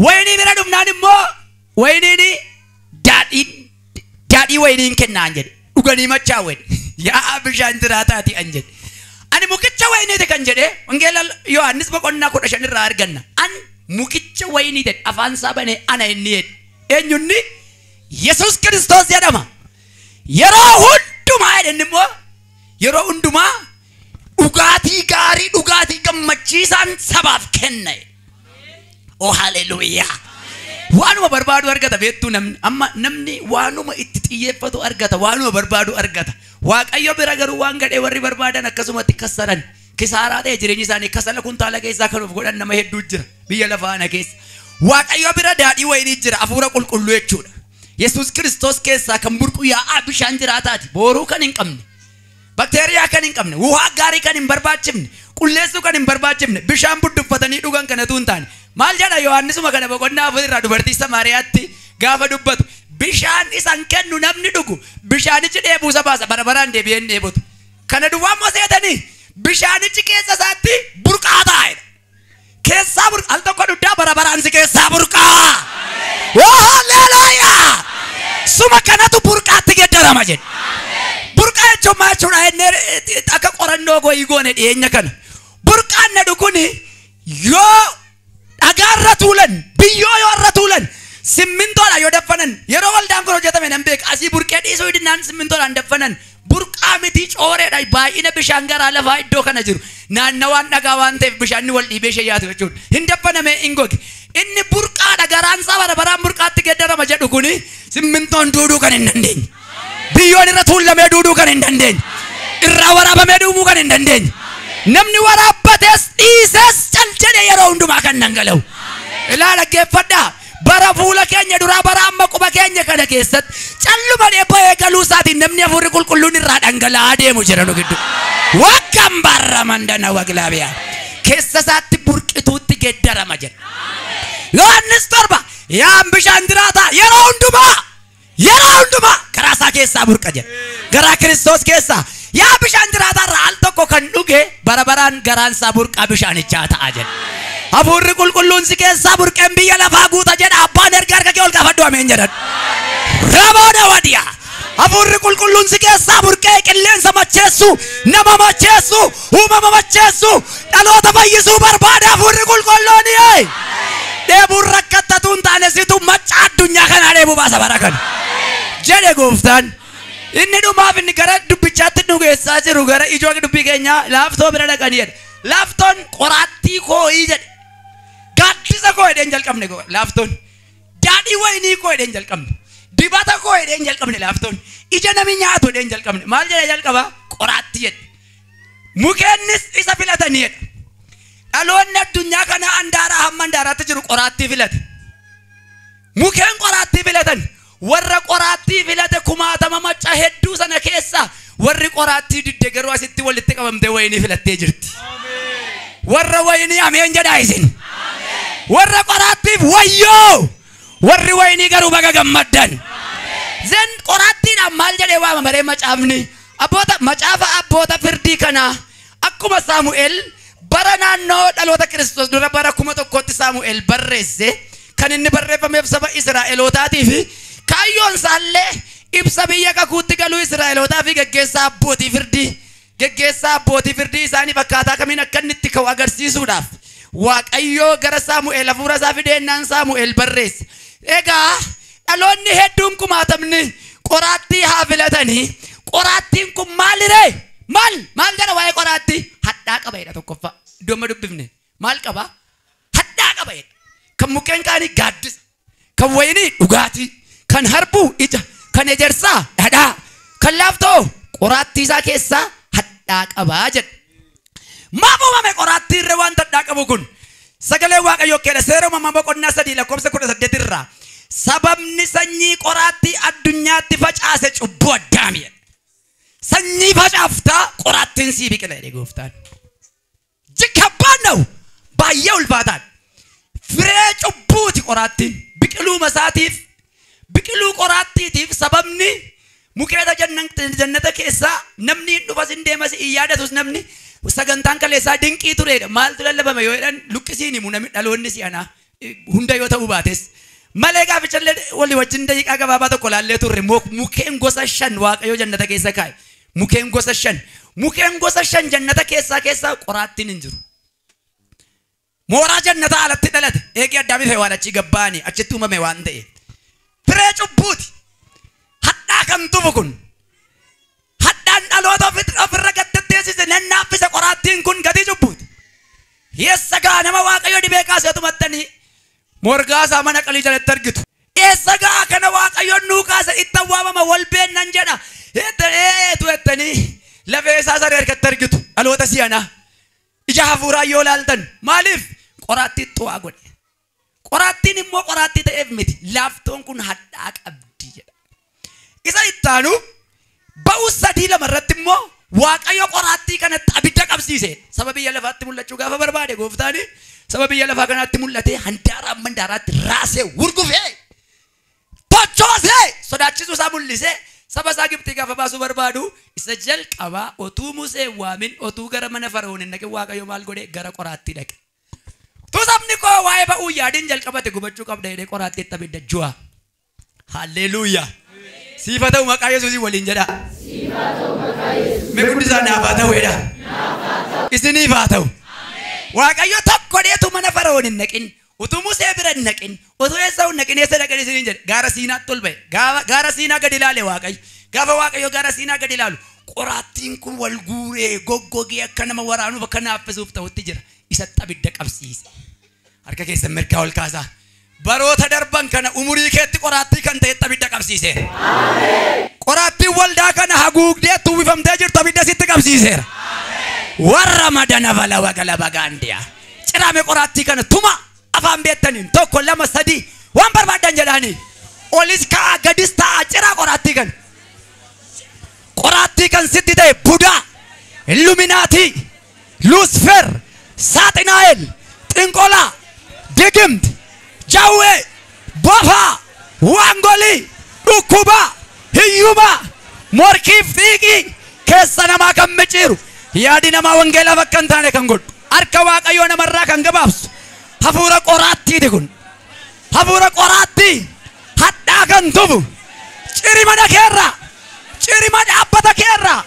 Wayinii bira dhufnaan immoo wayiniin daadhii wayiniin kennaan jedhe. Dhuganii machaawwan. Yaa bishaan jiraataati an jedhe. Ani mukicha wayiniiti kan jedhe Wangeela Yohaannis boqonnaa 15 irraa arganna. An mukicha wayinii jedhe afaan isaa banee ana inni jedhe. Eenyunni Yesuus Kiristoos jedhama. Yeroo hundumaa jedhe inni immoo yeroo hundumaa dhugaatii gaarii dhugaatii gammachiisaan sabaaf kenna. Oh haleluuyaa. Waanuma barbaadu argata beektuu namni. Amma namni waanuma itti xiyyeeffatu argata, waanuma barbaadu argata. Waaqayyo bira garuu waan gadhee warri barbaadan akkasumatti kassaran. Kisaaraa ta'e jireenyi isaanii kasala kuntaala keessaa kan of godhan nama hedduu jira biyya lafaa ana keessa. Waaqayyo bira daadhii wayinii jira hafuura qulqulluu jechuudha. Yesuus Kiristoos keessaa kan burqu yaa'aa bishaan jiraataati. Booruu kan hin qabne, bakteeriyaa kan hin qabne, wuhaa gaarii kan hin barbaachifne, qulleessuu kan hin barbaachifne, bishaan budduffatanii dhugan kanatu hin taane. Maal jedha Yohaannisuma kana boqonnaa 4 irraa dubartii Samaariyaatti gaafa dubbatu, bishaan isan kennu namni dhugu bishaanichi dheebuu isa baasa, bara baraan deebi'ee hin dheebotu. Kana duwwaa immoo seetanii bishaanichi keessa isaatti burqaa taa'edha. Keessaa burqaa al tokko dugdaa bara baraan si keessaa burqaa. Oh haleluuyaa. Suma kanatu burqaatti geeddarama jedhe. Burqaa jechuun maal jechuudha jennee akka qorannoo goyii goone dhiyeenya kana. Burqaan na dhuguni yoo dhagaarra tuulan, biyyoo yoo irra tuulan, simmintoodhaan yoo daffanan, yeroo waldaan kun hojjetame nan beeka. Asii burqee dhiisuu dinnaan simmintoodhaan daffanan. Burqaa miti cooreedha. Baay'ina bishaan garaa lafaa iddoo kana jiru. Naannawaan dhagaa waan ta'eef bishaanni wal dhiibee ishee yaatu jechuudha. Hin daffaname hin goge. Inni burqaadha garaan isaa bara baraan burqaatti geeddarama jedhu kuni simmintoon duuduu kan hin dandeenye. Biyyoon irra tuulamee duuduu kan hin dandeenye. Irraa waraabamee duumuu kan hin dandeenye. Namni waraabbates dhiises cal jedhee yeroo hundumaa kan dhangala'u. Ilaa dhaggeeffadhaa. Bara fuula keenya duraa bara amma quba keenya kana keessatti calluma dheeboo eegaluu isaatiin namni hafuurri qulqulluun irraa dhangala'aa deemu jira nu gidduu. Waggaan barra mandana waglaabiyaa. Keessa isaatti burqituutti geeddarama jedha. Yohaannis 7 yaan bishaan jiraataa yeroo hundumaa garaa isaa keessaa burqa jedha. Garaa Kiristoos keessaa yaa bishaan jiraataa irraa al tokko kan dhuge bara baraan garaan isaa burqaa bishaanichaa ta'a jedha. Hafuurri qulqulluun si keessaa burqeen biyya lafaa guuta jedha. Abbaan erga harka kee ol kaafadhu ameen jedhan. Raboona wadiya. Hafuurri qulqulluun si keessaa burqee qilleensa macheessu, nama macheessu, uumama macheessu, dhaloota fayyisuu barbaada hafuurri qulqulluun. Dheebuun rakkattatu hin taane situ macca addunyaa kanaa dheebuu baasa bara kana jedhe gooftaan. Inni dhumaaf inni gara dubbichaatti nu geessaa jiru gara ijoo dubbii keenyaa laaftoo bira dhaqanii jedhe. Laaftoon qoraattii koo'ii jedhe. Gaaddisa koo jedheen jalqabne laaftoon. Daadhii wayinii koo jedheen jalqabne. Dibata koo jedheen jalqabne laaftoon. Ija nami nyaatu jedheen jalqabne. Maal jedhee jalqaba? Qoraattii jedhe. Mukeennis isa filatanii jedhe. Dhaloonni addunyaa kana handaaraa hamma handaaraatti jiru qoraattii filate. Mukeen qoraattii filatan. Warra qoraattii filate kumaatama macca hedduu sana keessa warri qoraattii didde garuu asitti walitti qabamtee wayinii filattee jirti. Warra wayinii ameen jedhaa isin. Warra qoraattiif wayyoo! Warri wayinii garuu baga gammaddan. Zen qoraattiidhaan maal jedhee waama maree macaafni? Abboota macaafa abboota firdii kanaa akkuma Saamu'eel bara naannoo dhaloota Kiristoos dura bara 1000tti Saamu'eel barreesse kan inni barreeffameef saba Israa'elootaatii fi kaayyoon isaallee ibsa biyya kakuutti galuu Israa'elootaa fi geggeessaa abbootii firdii isaaniif akkaataa kamiin akka inni itti ka'u agarsiisuudhaaf Waaqayyoo gara Saamu'eel hafuura isaa fideennaan Saamu'eel barreesse. Egaa dhaloonni hedduun kumaatamni qoraattii haa filatanii. Qoraattiin kun maaliree? Maal jedha waa'ee qoraattii? Hadhaa qaba jedha tokkoffaa. Iddoo amma dubbifne maal qaba? Hadhaa qaba jedha. Kan mukkeen kaanii gaaddisa, kan wayinii dhugaatii, kan harbuu ija, kan ejersaa dhadhaa, kan laaftoo qoraattii isaa keessaa hadhaa qabaa jedha. Maaf uumame qoraattii irra waan hadhaa qabu kun? Sagalee Waaqayyoo keedha. Seera uumamaa boqonnaa 3 lakkoofsa 18 irraa. Sababni sanyii qoraattii addunyaatti facaase cubbuu Addaami jedha. Sanyii facaaftaa qoraattiin sii biqila jedhe gooftaan. Jikabbaan na'u baay'ee ulfaataan. Firee cubbuuti qoraattiin biqiluu masaatiif biqiluu qoraattiitiif sababni mukeeta jannata keessaa namni hin dhufas hin deemas hin yaadatus namni sagantaan kaleessaa dinqii turedha. Maaltu lallabame yoo jedhan luqqisiin himu namni dhaloonni si'anaa hunda yoo ta'uu baates. Malee gaafichallee walii wajjin daqiiqaa gabaabaa tokko laallee turre mukeen gosa 5 Waaqayyoo jannata keessa kaa'e. Mukeen gosa 5. Mukeen gosa 5 jannata keessaa qoraattiin hin jiru. Mooraa jannataa alatti dhalate. Eegee Addaamii fi Hewaan achii gabbaanii achitti uumame waan ta'e. Firee cubbuuti. Hadhaa kan tufu kun. Hadhaan dhaloota ofirra gattatteessise nannaaffise qoraattiin kun gatii cubbuuti. Eessa gaa nama Waaqayyo dhibee kaaseetu maxxanii morgaa isaa mana qalii jalatti argitu. Eessa gaa kana Waaqayyoon nuu kaase itti waamama wal beennan jedha. Eetu jettanii lafee isaa saree harkatti argitu dhaloota si'anaa. Ija hafuuraa yoo laaltan maaliif qoraattii xu'aa godhe. Qoraattiin immoo qoraattii ta'eef miti. Laaftoon kun hadhaa qabdi jedha. Isa ittaanu ba'uu 3:2 irratti immoo Waaqayyo qoraattii kanatti abidda qabsiise. Saba biyya lafaatti mul'achuu gaafa barbaade gooftaani saba biyya lafaa kanaatti mul'atee handaaraa mandaaraatti raasee wurgufee tochoosee sodaachisuu isaa mul'isee saba isaa Gibxii gaafa baasuu barbaadu isa jalqabaa otuu Musee waamin otuu gara mana Fara'oon hin dhaqin Waaqayyo maal godhe gara qoraattii dhaqe. Tu sabni koo waa'ee ba'uu yaadin jalqabate gubachuu qabda jedhee qoraattiitti abidda ju'a. Halleluuyaa. Siifa ta'u maqaa Yesuusii waliin jedha. Siifa ta'u maqaa Yesuusii. Mee guddisaa naaf haa ta'u jedha. Isiniif haa ta'u. Waaqayyo tokko dheetu mana Fara'oon hin dhaqin, utuu Musee bira hin dhaqin, utuu eessa hin dhaqin eessa dhaqin isiniin jedhe. Gaara Siinaatti ol ba'e. Gaara Siinaa gadi ilaale Waaqayyo. Gaafa Waaqayyo gaara Siinaa gadi ilaalu qoraattiin kun wal guuree goggogee akka nama waraanuuf akka naaffisuuf ta'utti jira. Isatti abidda qabsiise. Harka keessan mirgaa ol kaasaa. Baroota darban kana umurii keetti qoraattii kan ta'etti abidda qabsiiseera. Qoraattiin waldaa kana haguugdee uwwifamtee jirtu abidda sitti qabsiiseera. Warra madana bala wagala bagaandiya. Cirame qoraattii kana tuma afaan beektaniin 1 2 3 waan barbaadan jedhanii olis ka'a gadis ta'a ciraa qoraattii kana. Qoraattii kan sitti ta'e Budaa, Illuminaatii, Luusfer, Saaxinaa'el, Xinqolaa, Digimti, Jawwee, bofa, waangolii, dhukkuba, hiyyuma, morkiif xiiqii keessa namaa kan micciiru, yaadi namaa wangeelaaf akka hin taane kan godhu, harka Waaqayyoo namarraa kan gabaabsu hafuura qoraattiiti kun. Hafuura qoraattii hadhaa kan tufu, ciri mana keerraa, ciri dhaabbata keerraa,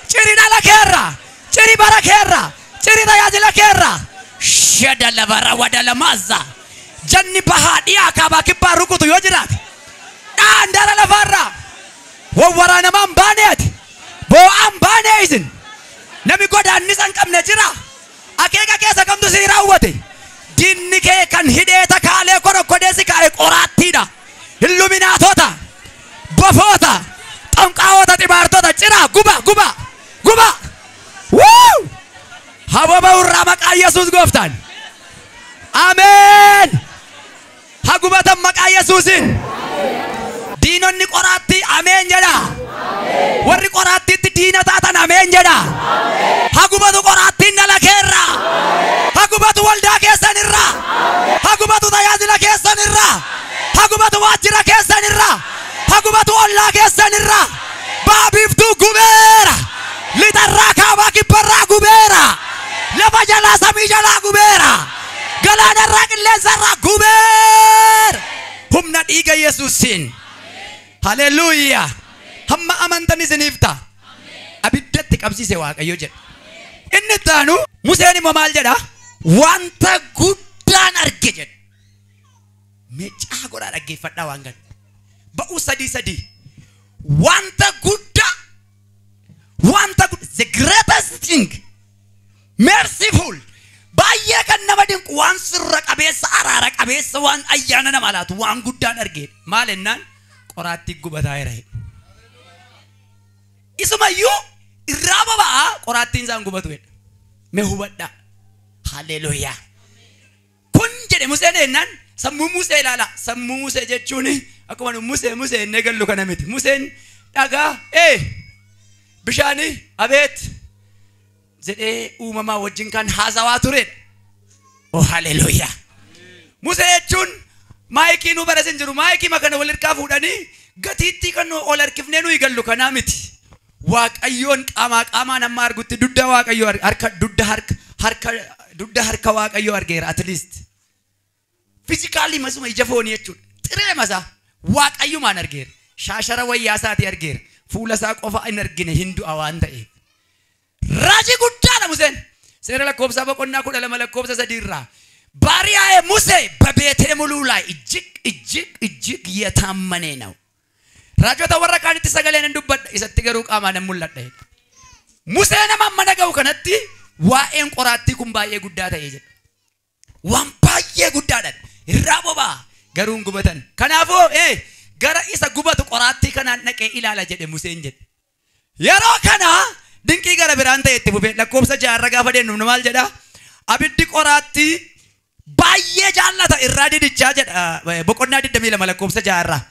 ciri dhala keerraa, ciri bara keerraa, ciri tajaajila keerraa. Shada labara wadala maazza. Janni bahaa dhiyaa kaabaa kibbaa rukutu yoo jiraate, dhaandara lafarraa wawwaraanamaan baaneeti, boo'aan baanee isin nami godaannisa hin qabne jira. Akeeka keessa kamtu sii raawwate? Diinni kee kan hidhee takaalee korokkodee si kaa'e qoraattiidha. Illuminaatota, bofoota, xonqaawota, xibaartota ciraa, guba, guba, guba. Wuu! Hababa irraa maqaa Yesuus gooftaan. Ameen. Hagubatan maqaa Yesuusin. Diinonni qoraattii ameen jedha. Warri qoraattiitti diina taatan ameen jedha. Hagubatu qoraattiin dhala keerraa. Hagubatu waldaa keessan irraa. Hagubatu tajaajila keessan irraa. Hagubatu waajjira keessan irraa. Hagubatu ollaa keessan irraa. Baabiiftuu gubeera. Lixarraa kaabaa kibbarraa gubeera. Lafa jalaa samii jalaa gubeera. Galaanarraa qilleensarraa gubeera. Humna dhiiga Yesuusiin. Haleluuyaa. Hamma amantan isiniif ta'a. Abiddatti qabsiise Waaqayyo jedha. Inni itti aanu Museen immoo maal jedha? Wanta guddaan arge jedha. Meecaa godhaa dhaggeeffadhaa waan kana. Ba'uu 3:3. Wanta guddaa, wanta guddaa, the greatest thing, merciful, baay'ee kan nama dinqu, waan sirra qabeessa, araara qabeessa, waan ayyaana nama laatu, waan guddaan arge. Maal ennaan qoraattii gubataa jira. Isumayyuu irraa boba'aa qoraattiin isaan gubatu jedha. Mee hubadhaa. Haleluuyaa. Kun jedhe Museen ennaan sammuu Musee ilaala. Sammuu Musee jechuun akkuma nu Musee Musee innee gallu kana miti. Museen dhagaa bishaanii abeet jedhee uumamaa wajjin kan haasawaa turedha. Oh haleluuyaa. Musee jechuun maayikii nu bara sin jiru, maayikii makana wal hirkaa fuudhanii gatiittii kan ol harkifnee nuyi gallu kanaa miti. Waaqayyoon qaamaa qaamaan amma argutti dugda Waaqayyoo harka dugda harka harka dugda harka Waaqayyoo argeera at least. Physically masuma ija foonii jechuudha. Xiree masaa Waaqayyumaan argeera. Shaashara wayyaa isaatii argeera. Fuula isaa qofa hin argine, hin du'a waan ta'eef. Raajii guddaadha Museen. Seera lakkoofsaa boqonnaa 12 lakkoofsa 3 irraa. ባሪያዬ ሙሴ በቤቴ ሙሉ ላይ እጅግ እጅግ እጅግ የታመነ ነው። Raajota warra kaanitti sagaleen hin dubbadha, isatti garuu qaamaan hin mul'adha. Musee nama amma dhaga'u kanatti waa'een qoraattii kun baay'ee guddaa ta'ee jedha. Waan baay'ee guddaadha. Irraa boba'a garuu hin gubatan. Kanaafuu gara isa gubatu qoraattii kanaan dhaqee ilaala jedhe Museen jedhe. Yeroo kana dinqii gara biraan ta'e itti fufee lakkoofsa 6 irra gaafa deemnu maal jedha? Abiddi qoraattii baay'ee jaallata irraa didichaa jedha. Boqonnaa 22 lakkoofsa 6 irraa.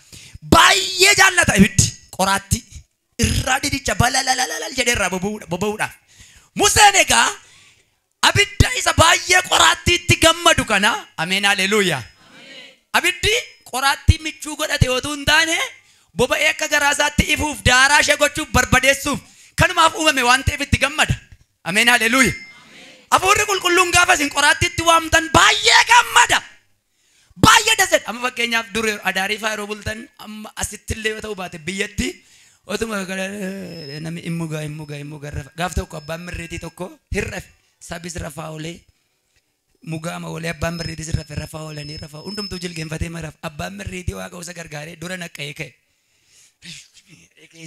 Baay'ee jaallata ibiddi qoraattii irraa didicha balalalalal jedhee irraa boba'uudhaaf. Museen egaa abidda isa baay'ee qoraattiitti gammadu kana, ameen haleluuyaa. Abiddi qoraattii michuu godhate otoo hin taane boba'ee akka garaa isaatti ifuuf, daaraa ishee gochuuf, barbadeessuuf kanumaaf uumame waan ta'eef itti gammada. Ameen haleluuyaa. Hafuurri qulqulluun gaafa isin qoraattiitti waamtan baay'ee gammada. Baay'ee dasedha. Amma fakkeenyaaf dur adaarii fa'aa yeroo bultan, amma asitti illee yoo ta'u baate biyyatti otuma namni immugaa immugaa immugaa rafa. Gaaf tokko abbaan mirreetii tokko hirrafe, sabis rafaa oolee mugaama oolee, abbaan mirreetii rafe, rafaa oolanii rafaa hundumtuu jilgeenfatee maraaf. Abbaan mirreetii Waaqa isa gargaaree dura naqqa'ee ka'e.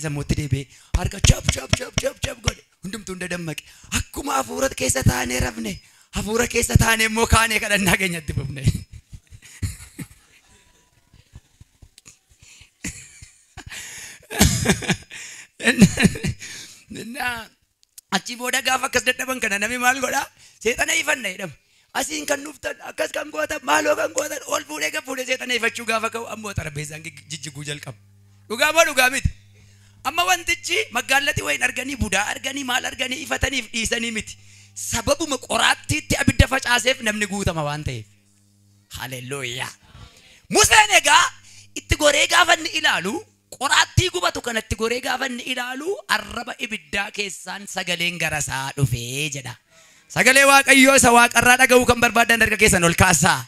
Sammuutti deebi'ee harka chap chap chap chap chap godhe, hundumtuu hunda dammaqe. Akkuma hafuura keessa taanee rafne, hafuura keessa taanee immoo kaanee kadhannaa keenyatti fufne. Achi booda gaafa akkas dadhaban kana namni maal godhaa? Seexana ifanna jedhama. Asiin kan dhuftan akkas kan gootan maaloo kan gootan ol fuudhee gad fuudhee seexana ifachuu gaafa ka'u ammoo xarapheessaan jijjiguu jalqaba. Dhugaa moo dhugaa miti? Amma wantichi magaalatti wayin arganii, budaa arganii, maal arganii ifataniif dhiisanii miti. Sababuma qoraattiitti abidda facaaseef namni guutama waan ta'eef. Haleluuyaa. Museen egaa itti goree gaafa inni ilaalu qoraattii gubatu kanatti goree gaafa inni ilaalu arraba ibiddaa keessaan sagaleen gara isaa dhufee jedha. Sagalee Waaqayyoo isa waaqarraa dhaga'uu kan barbaadan harka keessan ol kaasaa.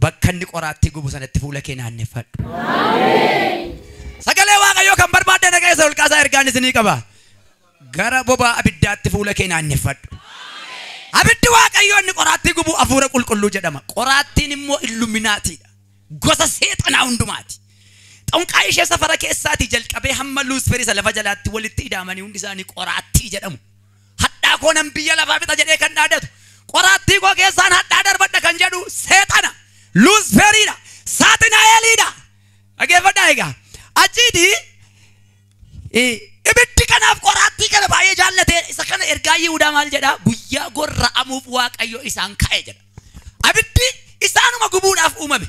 Bakka inni qoraattii gubu sanatti fuula kee naanneffadhu. Sagalee Waaqayyoo kan barbaadan harka keessan ol kaasaa ergaan isinii qaba. Gara bobaa abiddaatti fuula kee naanneffadhu. Abiddi Waaqayyoo inni qoraattii gubu hafuura qulqulluu jedhama. Qoraattiin immoo illuminaatiidha. Gosa seexanaa hundumaati. Xonqaa ishee safara keessaatii jalqabee hamma luusferii isa lafa jalaatti walitti hidhamanii hundi isaanii qoraattii jedhamu. Hadhaa koo nan biyya lafaa fixa jedhee kan dhaadatu. Qoraattii koo keessaan hadhaa darbadha kan jedhu seexana. Luusferiidha. Saaxinaa'eliidha. Dhageeffadhaa egaa. Achiitii ibiddi kanaaf qoraattii kana baay'ee jaallatee isa kana ergaa Yihudaa maal jedhaa? Guyyaa gorra'amuuf Waaqayyo isaan ka'e jedha. Abiddi isaanuma gubuudhaaf uumame.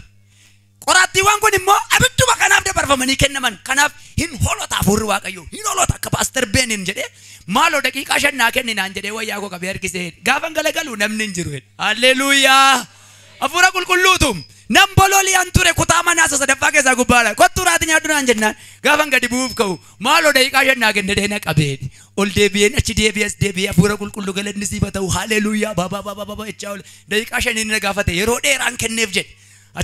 Qoraattiiwwan kun immoo abidduma kanaaf dabarfamanii kennaman. Kanaaf hin holota hafuurri Waaqayyoo. Hin holota akka Paaster Beeniin jedhee maaloo daqiiqaa 5 naa kenni naan jedhee wayyaa koo qabee harkisee gaafan galagalu namni hin jiru. Halleluuyaa! Hafuura qulqulluutu nan bololi'an ture kutaa manaa isa sadaffaa keessaa gubbaadha. Kottuu raati nyaadhu naan jennaan gaafan gadi bu'uuf ka'u maaloo daqiiqaa 5 naa kenne deena qabee ol deebi'een achi deebi'es deebi'ee hafuura qulqulluu galanni siif haa ta'u halleluuyaa baabaa baabaa baabaa jechaa oole daqiiqaa 5 inni na gaafate yeroo dheeraan kenneef jedhe.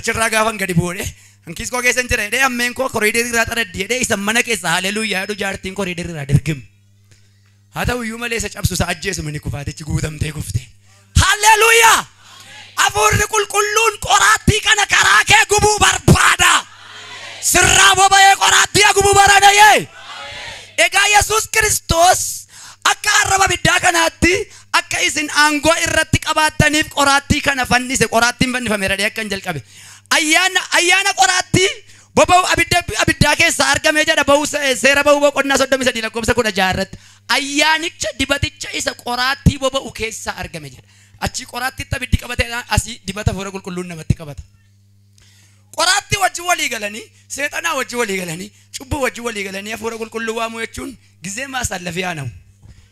Achirraa gaafan gadi bu'uudhe hankiis koo keessa hin jira jedhee ammeen koo koriidarii irraa xaraddi jedhee isa mana keessa halleluuyaa jedhu jaartiin koriidarii irraa dirgim. Haa ta'u iyyuu malee isa cabsu isa ajjeesu mini kufaatichi guutamtee kufte. Halleluuyaa! Hafuurri qulqulluun qoraattii kana karaa kee gubuu barbaada. Sirraa boba'ee qoraattii gubuu barbaada. Egaa Yesuus Kiristoos akka arraba abiddaa kanaatti akka isin aangoo irratti qabaattaniif qoraattii kana fannise. Qoraattiin fannifameera jedhee akkan jalqabe. Ayyaana qoraattii boba'u abiddaa keessaa argame jedha ba'u seera ba'uu boqonnaa 33 lakkoofsa 16 irratti. Ayyaanicha dibaticha isa qoraattii boba'u keessaa argame jedha. Achi qoraattiitti abiddi qabatee asii dibata hafuura qulqulluun namatti qabata. Qoraattii wajjin walii galanii, seexanaa wajjin walii galanii, cubbuu wajjin walii galanii hafuura qulqulluu waamuu jechuun gizee maasaallafii haa na'u.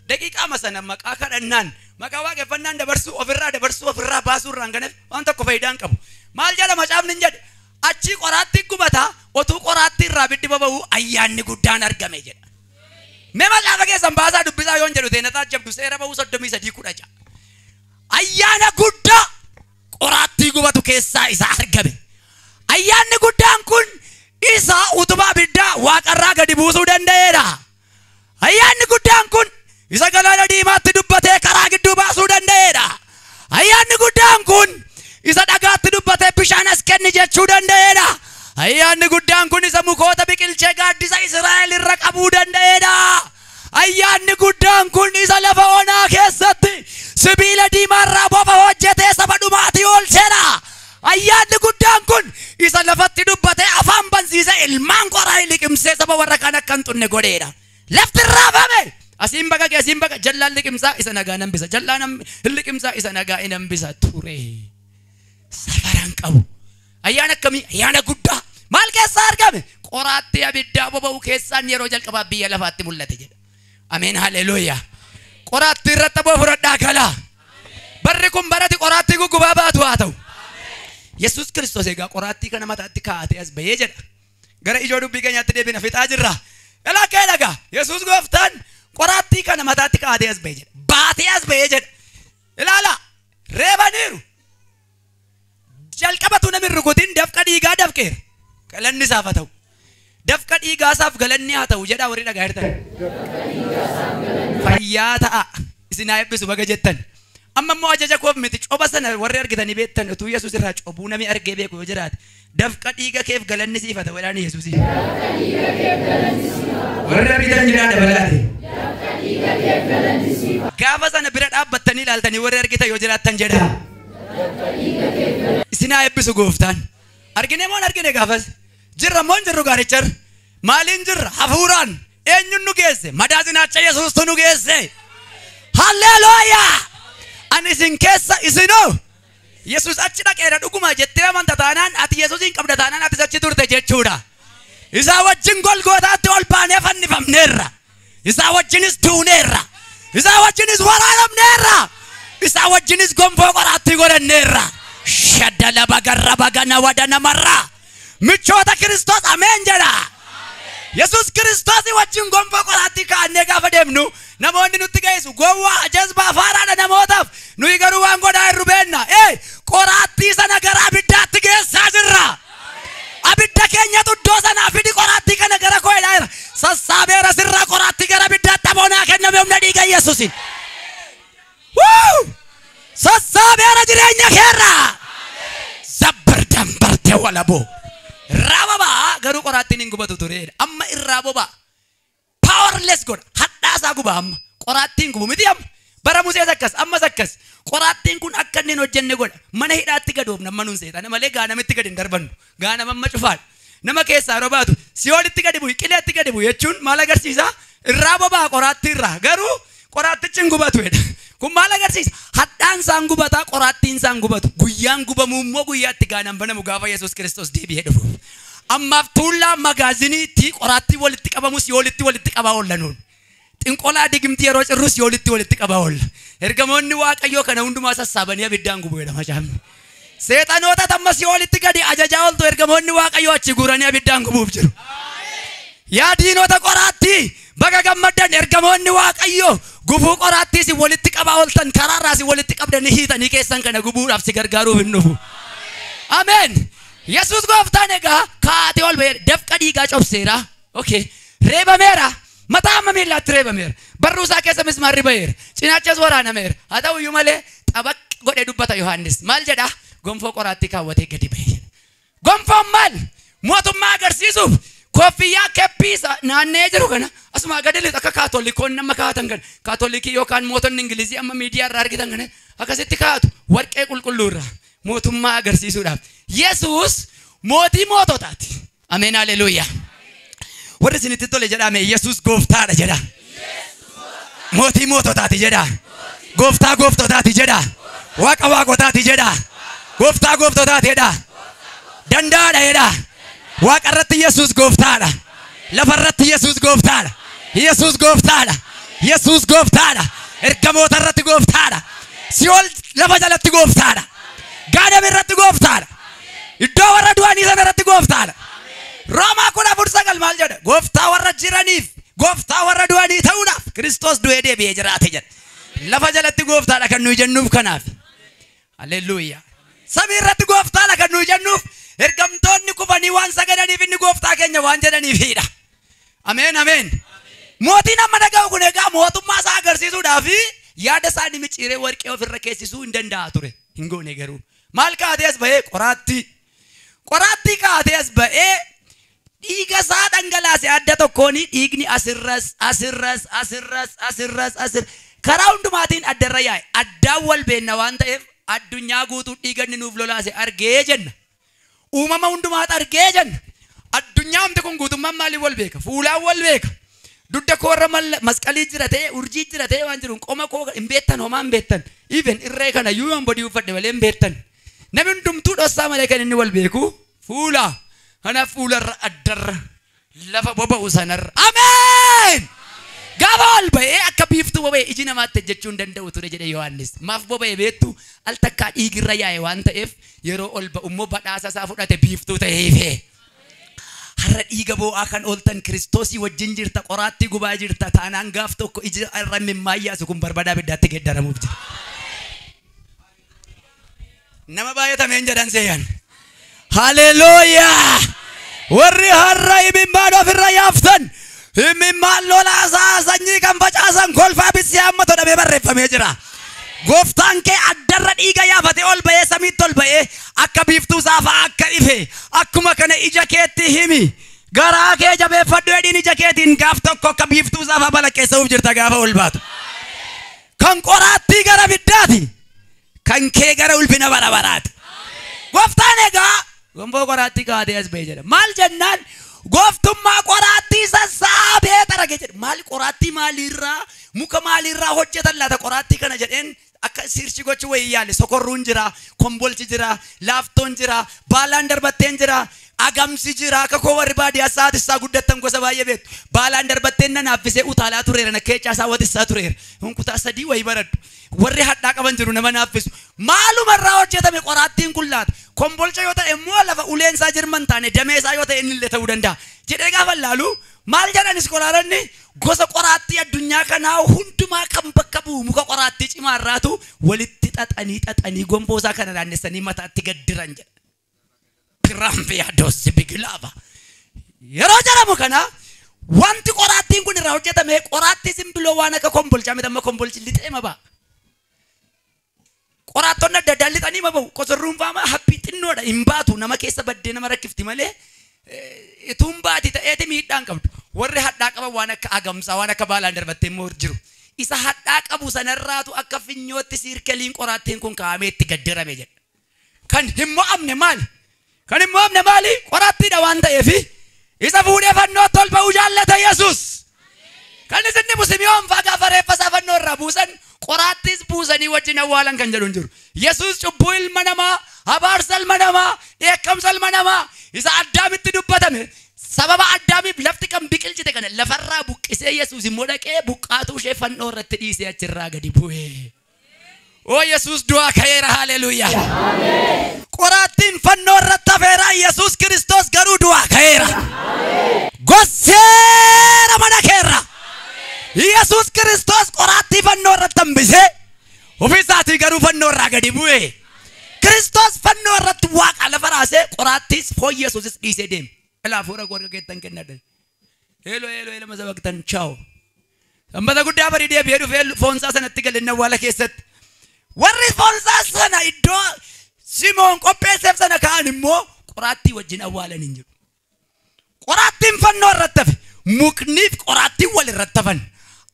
Daqiiqaa sana maqaa kadhannaan, maqaa waaqeffannaan dabarsuu ofirraa dabarsuu ofirraa baasuu irraan kanaaf waan tokko faayidaa hin qabu. Maal jedha macaafni hin jedhe? Achi qoraattii gubataa otuu qoraattii irraa abiddi boba'u ayyaanni guddaan argame jedha. Mee macaafa keessan baasaa dubbisaa yoon jedhu teenataa jabdu seera ba'uu 33:16. Ayyaana guddaa qoraattii gubatu keessaa isa argame. Ayyaanni guddaan kun isa utubaa abiddaa waaqarraa gadi buusuu danda'eedha. Ayyaanni guddaan kun isa galaana diimaatti dubbatee karaa gidduu baasuu danda'eedha. Ayyaanni guddaan kun isa dhagaatti dubbatee bishaan as kenni jechuu danda'eedha. Ayyaanni guddaan kun isa mukoota biqilchee gaaddisa Israa'el irra qabuu danda'eedha. Ayyaanni guddaan kun isa lafa onaa keessatti sibiila diimaarraa bofa hojjetee saba dhumaatii oolcheedha. Ayyaanni guddaan kun isa lafatti dubbatee afaan bansiisee ilmaan qoraa liqimsee saba warra kaan akka hin xunne godheedha. Lafti raafame. Asiin baqaqee asiin baqa jallaan liqimsaa isa nagaa nan bisa jallaan liqimsaa isa nagaa hin hambisa ture. Safaraan qabu. Ayyaana akkamii? Ayyaana guddaa. Maal keessaa argame? Qoraattii abiddaa boba'u keessaan yeroo jalqabaa biyya lafaatti mul'ate jedha. Ameen haleluuyaa. Qoraattii irratti aboo fudhadhaa galaa. Barri kun barati qoraattii guggubaa baatu haa ta'u. Yesuus Kiristoos egaa qoraattii kana mataatti kaa'atee as bahee jedha. Gara ijoo dubbii keenyaatti deebina fixaa jirra. Elaa kee dhagaa Yesuus gooftaan qoraattii kana mataatti kaa'atee as bahee jedha. Baatee as bahee jedha. Ilaala reebaniiru. Jalqabatu namni rukutin dafqa dhiigaa dafqeera. Galanni isaaf haa ta'u. Dafqa dhiigaa isaaf galanni haa ta'u jedhaa warri dhagaa jirtan. Fayyaa ta'a. Isin haa eebbisu baga jettan. Amma immoo ajaja koof miti coba sana warri argitanii beektan utuu Yesuus irraa cobuu namni argee beeku yoo jiraate dafqa dhiiga keef galanni siif haa ta'u jedhaan Yesuusii. Warri argitan jiraa dabalaate. Gaafa sana bira dhaabbattanii ilaaltanii warri argitan yoo jiraattan jedhaa. Isin haa eebbisu gooftaan. Argine moo hin argine gaafas? Jirra moo hin jirru gaaricharra? Maaliin jirra? Hafuuraan. Eenyuun nu geesse? Madaa cinaacha Yesuustu nu geesse. Halleluuyaa! Ani isin keessa isinoo Yesuus achi dhaqeera dhuguma jettee amanta taanaan ati Yesuusin qabda taanaan atis achi turte jechuudha. Isaa wajjin Golgootaatti ol baanee fannifamneerra. Isaa wajjinis duuneerra. Isaa wajjinis waraanamneerra. Isaa wajjinis gonfoo qoraattii godhanneerra. Shaddala bagarra bagana wada namarra. Michoota Kiristoos ameen jedha. Yesuus Kiristoos wajjin gonfoo qoraattii kaa'annee gaafa deemnu namoonni nutti geessu gowwaa jazbaa faaraadha namootaaf nuyi garuu waan godhaa jirru beenna. Qoraattii sana gara abiddaatti geessaa jirra. Abidda keenyatu iddoo sanaa fidi qoraattii kana gara koo jedhaa jira. Sassaabeera sirraa qoraattii gara abiddaatti aboonaa kenname humna dhiiga Yesuusiin. Sassaabeera jireenya keerraa. Zabbar dambartee walaboo. Rababa garuu qoraattiin hin gubatu tureedha. Amma irraa boba'a. Powerless godha. Hadhaasaa guba amma. Qoraattiin gubu miti amma. Bara Musees akkas ammas akkas. Qoraattiin kun akka inni hin hojjenne godha. Mana hidhaatti gadoofna amma nuun seexana malee gaanamitti gadi hin darbannu. Gaanama amma cufaadha. Nama keessaa yeroo baatu si'oolitti gadi bu'i qileetti gadi bu'i jechuun maal agarsiisa? Irraa boba'a qoraattii irraa. Garuu qoraattichi hin gubatu jedha. Kun maal agarsiisa? Hadhaan isaan gubataa qoraattiin isaan gubatu. Guyyaan gubamuu immoo guyyaatti gaanaan banamu gaafa Yesuus Kiristoos deebi'ee dhufu. Ammaaf tuullaa magaaziniitti qoraattii walitti qabamu si'oolitti walitti qabaa oolla nuun. Xinqolaa digimtii yeroo cirru si'oolitti walitti qabaa oolla. Ergamoonni Waaqayyoo kana hundumaa sassaabanii abiddaan gubu jedha macaafni. Seexanoota amma si'oolitti gadi ajajaa ooltu ergamoonni Waaqayyoo achi guuranii abiddaan gubuuf jiru. Yaa diinota qoraattii baga gammaddan ergamoonni Waaqayyoo gufuu qoraattii si walitti qabaa ooltan karaarraa si walitti qabdanii hiitanii keessan kana gubuudhaaf si gargaaruuf hin dhufu. Ameen. Yesuus gooftaan egaa kaatee ol ba'ee dafqa dhiigaa cobseera. Okay. Reebameera. Mataa amma miillaatti reebameera. Barruu isaa keessa mismaarri ba'eera. Cinaachas waraanameera. Haa ta'u iyyuu malee xabaq godhee dubbata Yohaannis. Maal jedhaa? Gonfoo qoraattii kaawwatee gadi ba'e. Gonfoon maal? Mootummaa agarsiisuuf koffiyyaa keppii naannee jiru kana asuma gadi lixu akka kaatolikoonni amma kaa'atan kana kaatolikii yookaan mootonni Ingilizii amma miidiyaa irraa argitan kana akkasitti kaa'atu warqee qulqulluu irraa mootummaa agarsiisuudhaaf. Yesuus mootii moototaati. Ameen haleluuyaa. Warri isinitti tole jedhame Yesuus gooftaadha jedha. Mootii moototaati jedha. Gooftaa gooftotaati jedha. Waaqa waaqotaati jedha. Gooftaa gooftotaati jedha. Danda'aadha jedha. Waaqa irratti Yesuus gooftaadha. Lafa irratti Yesuus gooftaadha. Yesuus gooftaadha. Yesuus gooftaadha. Ergamoota irratti gooftaadha. Si'ool lafa jalatti gooftaadha. Gaadam irratti gooftaadha. Iddoo warra du'anii sana irratti gooftaadha. Roomaa 14:9 maal jedha? Gooftaa warra jiraniif gooftaa warra du'anii ta'uudhaaf Kiristoos du'ee deebi'ee jiraate jedha. Lafa jalatti gooftaadha kan nuyi jennuuf kanaaf. Haleluuyaa. Samii irratti gooftaadha kan nuyi jennuuf ergamtoonni kufanii waan sagadaniif inni gooftaa keenya waan jedhaniifidha. Ameen ameen. Mootiin amma dhaga'u kun egaa mootummaa isaa agarsiisuudhaaf yaada isaa ni micciiree warqee ofirra keessisuu hin danda'a ture. Hin goone garuu. Maal kaatee as ba'ee qoraattii. Qoraattii kaatee as ba'ee dhiiga isaa dhangalaase adda tokkoon dhiigni asirras asirras asirras asirras asir karaa hundumaatiin addarra yaa'e. Addaan wal beenna waan ta'eef addunyaa guutuu dhiiganni nuuf lolaase argee jenna. Uumama hundumaatu argee jenna. Addunyaa humti kun guutummaan maaliin wal beeka? Fuulaan wal beeka. Dugda koorra masqalii jira ta'e urjii jira ta'e waan jiruun qoma koo hin beektan homaa hin beektan. Even irree kana iyyuu yoon bodii uffadhe malee hin beektan. Namni hundumtuu dhossaa malee kan inni wal beeku fuula. Kanaaf fuularra addarra lafa boba'u sanarra. Ameen! Gaafa ol ba'ee akka biiftuu boba'e iji namaatti ejjechuu hin danda'u ture jedhe Yohaannis. Maaf boba'e beektu al takkaa dhiigirra yaa'e waan ta'eef yeroo ol ba'u immoo badhaasa isaa fudhate biiftuu ta'eefe. Har'a dhiiga boo'aa kan ooltan Kiristoosii wajjin jirta qoraattii gubaa jirta taanaan gaaf tokko iji irra mimmaayyasu kun barbadaa abiddaatti geeddaramuuf jira. Nama baay'atameen jedhan seeyan. Haleluuyaa! Warri har'a imimmaan ofirra yaaftan imimmaan lolaasaa sanyii kan facaasan kolfaa bisii amma todhamee barreeffamee jira. Gooftaan kee addarra dhiiga yaafatee ol ba'ee samiitti ol ba'ee akka biiftuu saafaa akka ife akkuma kana ija keetti himi. Garaa kee jabeeffadhu jedhiin ija keetiin gaaf tokko akka biiftuu saafaa balaqqeessa'uuf jirta gaafa ol baatu. Kan qoraattii gara biddaati. Kan kee gara ulfina bara baraati. Gooftaan egaa gonfoo qoraattii kaatee as ba'e jedha. Maal jennaan gooftummaa qoraattii sassaabee xarage jedha. Maal qoraattii maaliirraa muka maaliirraa hojjetan laata qoraattii kana jedheen akka sirchi gochuu wayii yaale. Sokorruun jira, kombolchi jira, laaftoon jira, baalaan darbatteen jira, agamsi jira. Akka koo warri baadiyyaa sa'aatii isaa guddattan gosa baay'ee beektu. Baalaan darbatteen na naaffisee utaalaa tureera, na keechaa isaa watissaa tureera. Kun kutaa 3 wayii baradhu. Warri hadhaa qaban jiru nama naaffisu. Maalumarraa hojjetame qoraattiin kun laata? Kombolcha yoo ta'e immoo lafa uleen isaa jirman taane damee isaa yoo ta'e inni illee ta'uu danda'a. Jedhee gaafa laalu maal jedhanis qoraaranni gosa qoraattii addunyaa kanaa hundumaa kan bakka bu'u muka qoraattii cimaa irraatu walitti xaxanii gonfoo isaa kana naannessanii mataatti gaddiran jedha. Piramfiyadoos biqilaava. Yeroo jedhamu kana wanti qoraattiin kun irraa hojjetame qoraattii simbiloo waan akka kombolchaa miti amma kombolchi lixee ma ba'a. Qoraattonni adda addaa lixanii ma ba'u. Qosorruun faama haphii xinnoodha hin baatu nama keessa baddee nama rakkifti malee ituun baati ta'eeti miidhaan qabdu. Warri hadhaa qaban waan akka agamsaa waan akka baalaan darbattee immoo jiru. Isa hadhaa qabu sanarraatu akka finyootti siirkeliin qoraattiin kun kaa'amee itti gaddirame jedha. Kan hin mo'amne maali? Kan hin mo'amne maali? Qoraattiidha waan ta'eefi isa fuudhee fannootti ol ba'uu jaallata Yesuus. Kan isin dhibu Simi'oon fa'aa gaafa reeffa isaa fannoo irraa buusan qoraattiis buusanii wajjin awwaalan kan jedhu hin jiru. Yesuus cubbuu ilma namaa, abaarsa ilma namaa, dheekkamsa ilma namaa isa Addaamitti dubbatame sababa Addaamiif lafti kan biqilchite kana lafarraa buqqisee Yesuus immoo dhaqee buqqaatuu ishee fannoo irratti dhiisee achirraa gadi bu'e. Oo Yesuus du'aa ka'eera, haleluuyaa. Qoraattiin fannoo irratti hafeera, Yesuus Kiristoos garuu du'aa ka'eera. Gosseera mana keerra. Yesuus Kiristoos qoraattii fannoo irratti hambisee ofii isaatii garuu fannoo irraa gadi bu'e. Kiristoos fannoo irratti waaqa lafa raasee qoraattiis foon Yesuusis dhiisee deeme. Ilaa fuula warra keettan kennadha. Heeloo heeloo heeloo masabaqtan chaawo. Sanbata guddaa barii deebi'ee dhufee foonsaa sanatti galee awwaala keessatti. Warri foonsaa sana iddoo Simoon qopheesseef sana ka'an immoo qoraattii wajjin awwaalan hin jiru. Qoraattiin fannoo irratti hafe mukniif qoraattiin wal irratti hafan.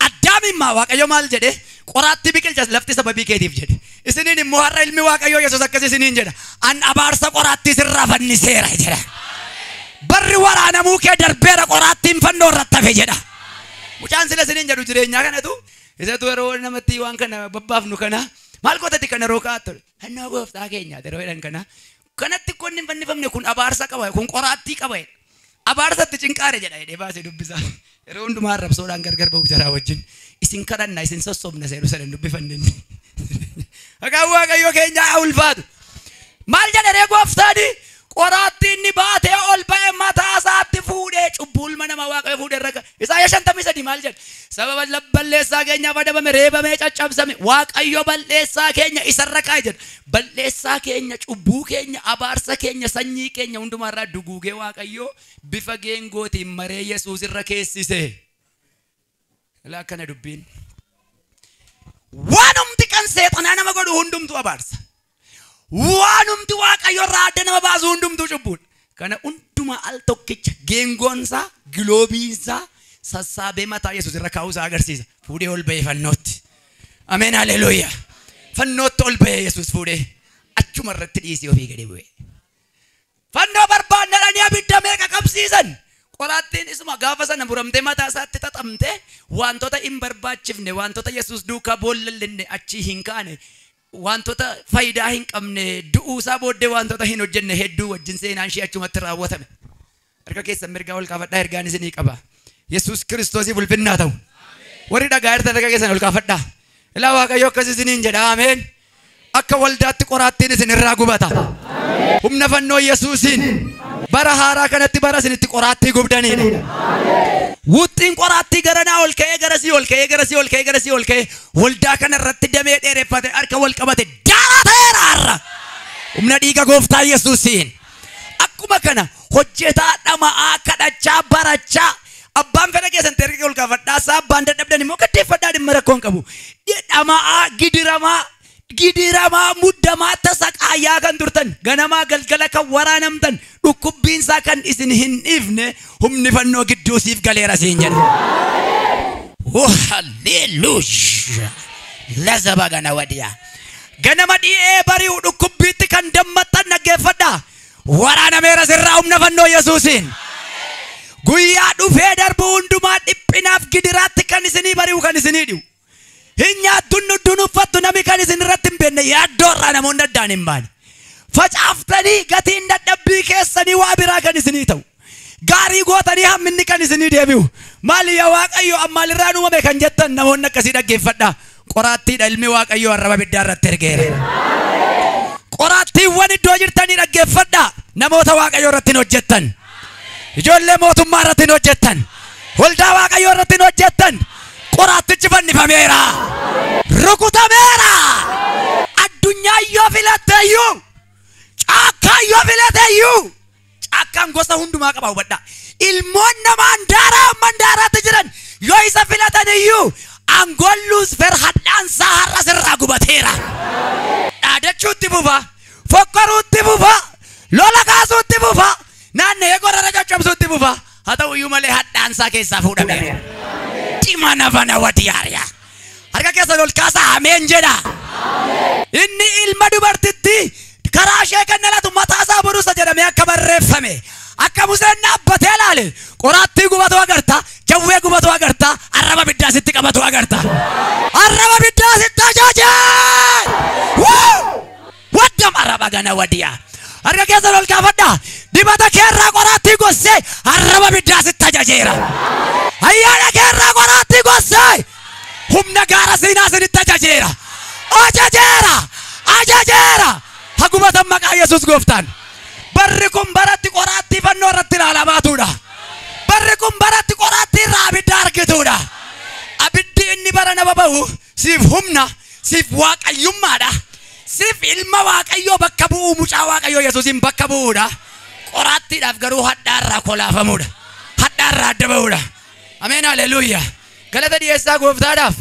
Addaamiin maa Waaqayyo maal jedhe? Qoraattii biqilchas lafti sababii keetiif jedhe. Isiniin immoo har'a ilmi Waaqayyoo Yesuus akkas isiniin jedha. An abaarsa qoraattii sirraa fanniseera jedha. Barri waraanamuu kee darbeera qoraattiin fannoo irratti hafe jedha. Mucaan sila isiniin jedhu jireenyaa kanatu isatu yeroo namatti waan kana babbaafnu kana maal gootatti kana yeroo kaa'attu hannaa gooftaa keenya yeroo jedhan kana kanatti qonni hin fannifamne kun abaarsa qaba kun qoraattii qaba abaarsatti cinqaare jedha jedhee baasee dubbisa. Yeroo hundumaa arrabsoodhaan gargar ba'u jaraa wajjin isin kadhanna isin sossobna seeru sana dubbifanneen. Maqaan Waaqayyoo keenyaa haa ulfaatu. Maal jedha ree gooftaani? Qoraattiin inni baatee ol ba'e mataa isaatti fuudhee cubbuu ilma namaa Waaqayyo fuudhee irra Isaayyaa 53 maal jedha? Sababa balleessaa keenyaaf adabame reebamee caccabsame Waaqayyo balleessaa keenya isarra kaa'e jedha. Balleessaa keenya cubbuu keenya abaarsa keenya sanyii keenya hundumaarraa duguugee Waaqayyo bifa geengootiin maree Yesuus irra keessise. Ilaa akkana dubbiin. Waanumti kan seexanaa nama godhu hundumtuu abaarsa. Waanumti Waaqayyo irraa adda nama baasu hundumtuu cubbuudha. Kana hundumaa al tokkicha geengoonsaa giloobiinsaa sassaabee mataa Yesuus irra kaa'uusaa agarsiisa. Fuudhee ol ba'ee fannootti. Ameen haleluuyaa. Fannootti ol ba'ee Yesuus fuudhee achuma irratti dhiisee ofii gadi bu'e. Fannoo barbaannadhanii abidda meeqa qabsiisan. Qoraattiin isuma gaafa sana muramtee mataa isaatti xaxamtee wantoota hin barbaachifne wantoota Yesuus duukaa boollallinne achii hin kaane wantoota faayidaa hin qabne du'uusaa booddee wantoota hin hojjenne hedduu wajjin seenaan ishee achumatti raawwatame. Harka keessan mirgaa ol kaafadhaa ergaan isinii qaba. Yesuus Kiristoosiif ulfinnaa ta'u. Warri dhagaa jirtan harka keessan ol kaafadhaa. Ilaa Waaqayyo akkas isiniin jedha. Ameen. Akka waldaatti qoraattiin isin irraa gubata. Humna fannoo Yesuusiin bara haaraa kanatti bara isinitti qoraattii gubdaniidha. Wuxxiin qoraattii garanaa ol ka'ee garasii ol ka'ee garasii ol ka'ee garasii ol ka'ee waldaa kana irratti damee dheereffate harka wal qabate daarateera har'a. Humna dhiiga gooftaa Yesuusiin. Akkuma kana hojjetaa dhama'aa kadhachaa barachaa abbaan fedha keessan erga ol kaafadhaa isaa abbaan dadhabdan immoo gaddeeffadhaa dhimma rakkoon qabu. Dhama'aa gidiramaa gidiramaa muddamaa tasaqaayaa kan turtan ganamaa galgala kan waraanamtan dhukkubbiinsaa kan isin hin dhiifne humni fannoo gidduu siif galeera siin jedha. Oh haleluuyaa. Lazaba gana wadiyaa. Ganama dhi'ee bari'u dhukkubbiitti kan dammattan dhaggeeffadhaa. Waraanameera sirraa humna fannoo Yesuusiin. Guyyaa dhufee darbu hundumaa dhiphinaaf gidiraatti kan isinii bari'u kan isinii dhi'u. Hin nyaattu nudduun uffattu namni kan isin irratti hin beekne yaaddoo irraa namoonni addaan hin baane. Facaaftanii gatiin dadhabbii keessanii waa biraa kan isinii ta'u. Gaarii gootanii hamminni kan isinii deebi'u. Maali yaa Waaqayyo ammaalirraan uumame kan jettan namoonni akkasii dhaggeeffadhaa. Qoraattiidha ilmi Waaqayyo arraba biddaa irratti ergeera. Qoraattiiwwan iddoo jirtanii dhaggeeffadhaa. Namoota Waaqayyoo irratti hin hojjettan. Ijoollee mootummaa irratti hin hojjettan. Waldaa Waaqayyoo irratti hin hojjettan. Qoraattichi fannifameera. Rukutameera. Addunyaa yoo filatte iyyuu, caakkaa yoo filate iyyuu, caakkaan gosa hundumaa qaba, hubadhaa. Ilmoon namaa handaaraa amma handaaraatti jiran yoo isa filatan iyyuu, aangoon Luusfer hadhaansaa har'a sirraa gubateera. Dhaadachuutti fufa, fokkoruutti fufa, lola kaasuutti fufa, naanna'ee gorora caccabsuutti fufa. Haa ta'u iyyuu malee hadhaansaa keessaa fuudhameera. Dimana fana wadiyaariyaa. Harka keessan ol kaasaa ameen jedha. Inni ilma dubartittii karaa ishee kan dhalatu mataa isaa burusa jedhamee akka barreeffame. Akka Museen dhaabbatee ilaale, qoraattii gubatu agarta, jawwee gubatu agarta, arraba biddaa sitti qabatu agarta. Arraba biddaa sitti ajaje! Waddam arraba gana wadiyaa. Harka keessan ol kaafadhaa. Dibata keerraa qoraattii gossee arraba biddaa sitti ajajeera. Ayyaana keerraa qoraattii gossee humna gaara Siinaa sinitti ajajeera. Ajajeera! Ajajeera! Hagubatan maqaa Yesuus gooftaan. Barri kun baratti qoraattii fannoo irratti ilaalamaatudha. Barri kun baratti qoraattii irraa abidda argituudha. Abiddi inni bara nama bahu siif humna, siif waaqayyummaadha. Siif ilma Waaqayyoo bakka bu'uu, mucaa Waaqayyoo Yesuusiin bakka bu'uudha. Qoraattiidhaaf garuu hadhaarraa kolaafamuudha. Hadhaarraa adda bahuudha. Ameen, haleluuyaa. Galata dhiyeessaa gooftaadhaaf.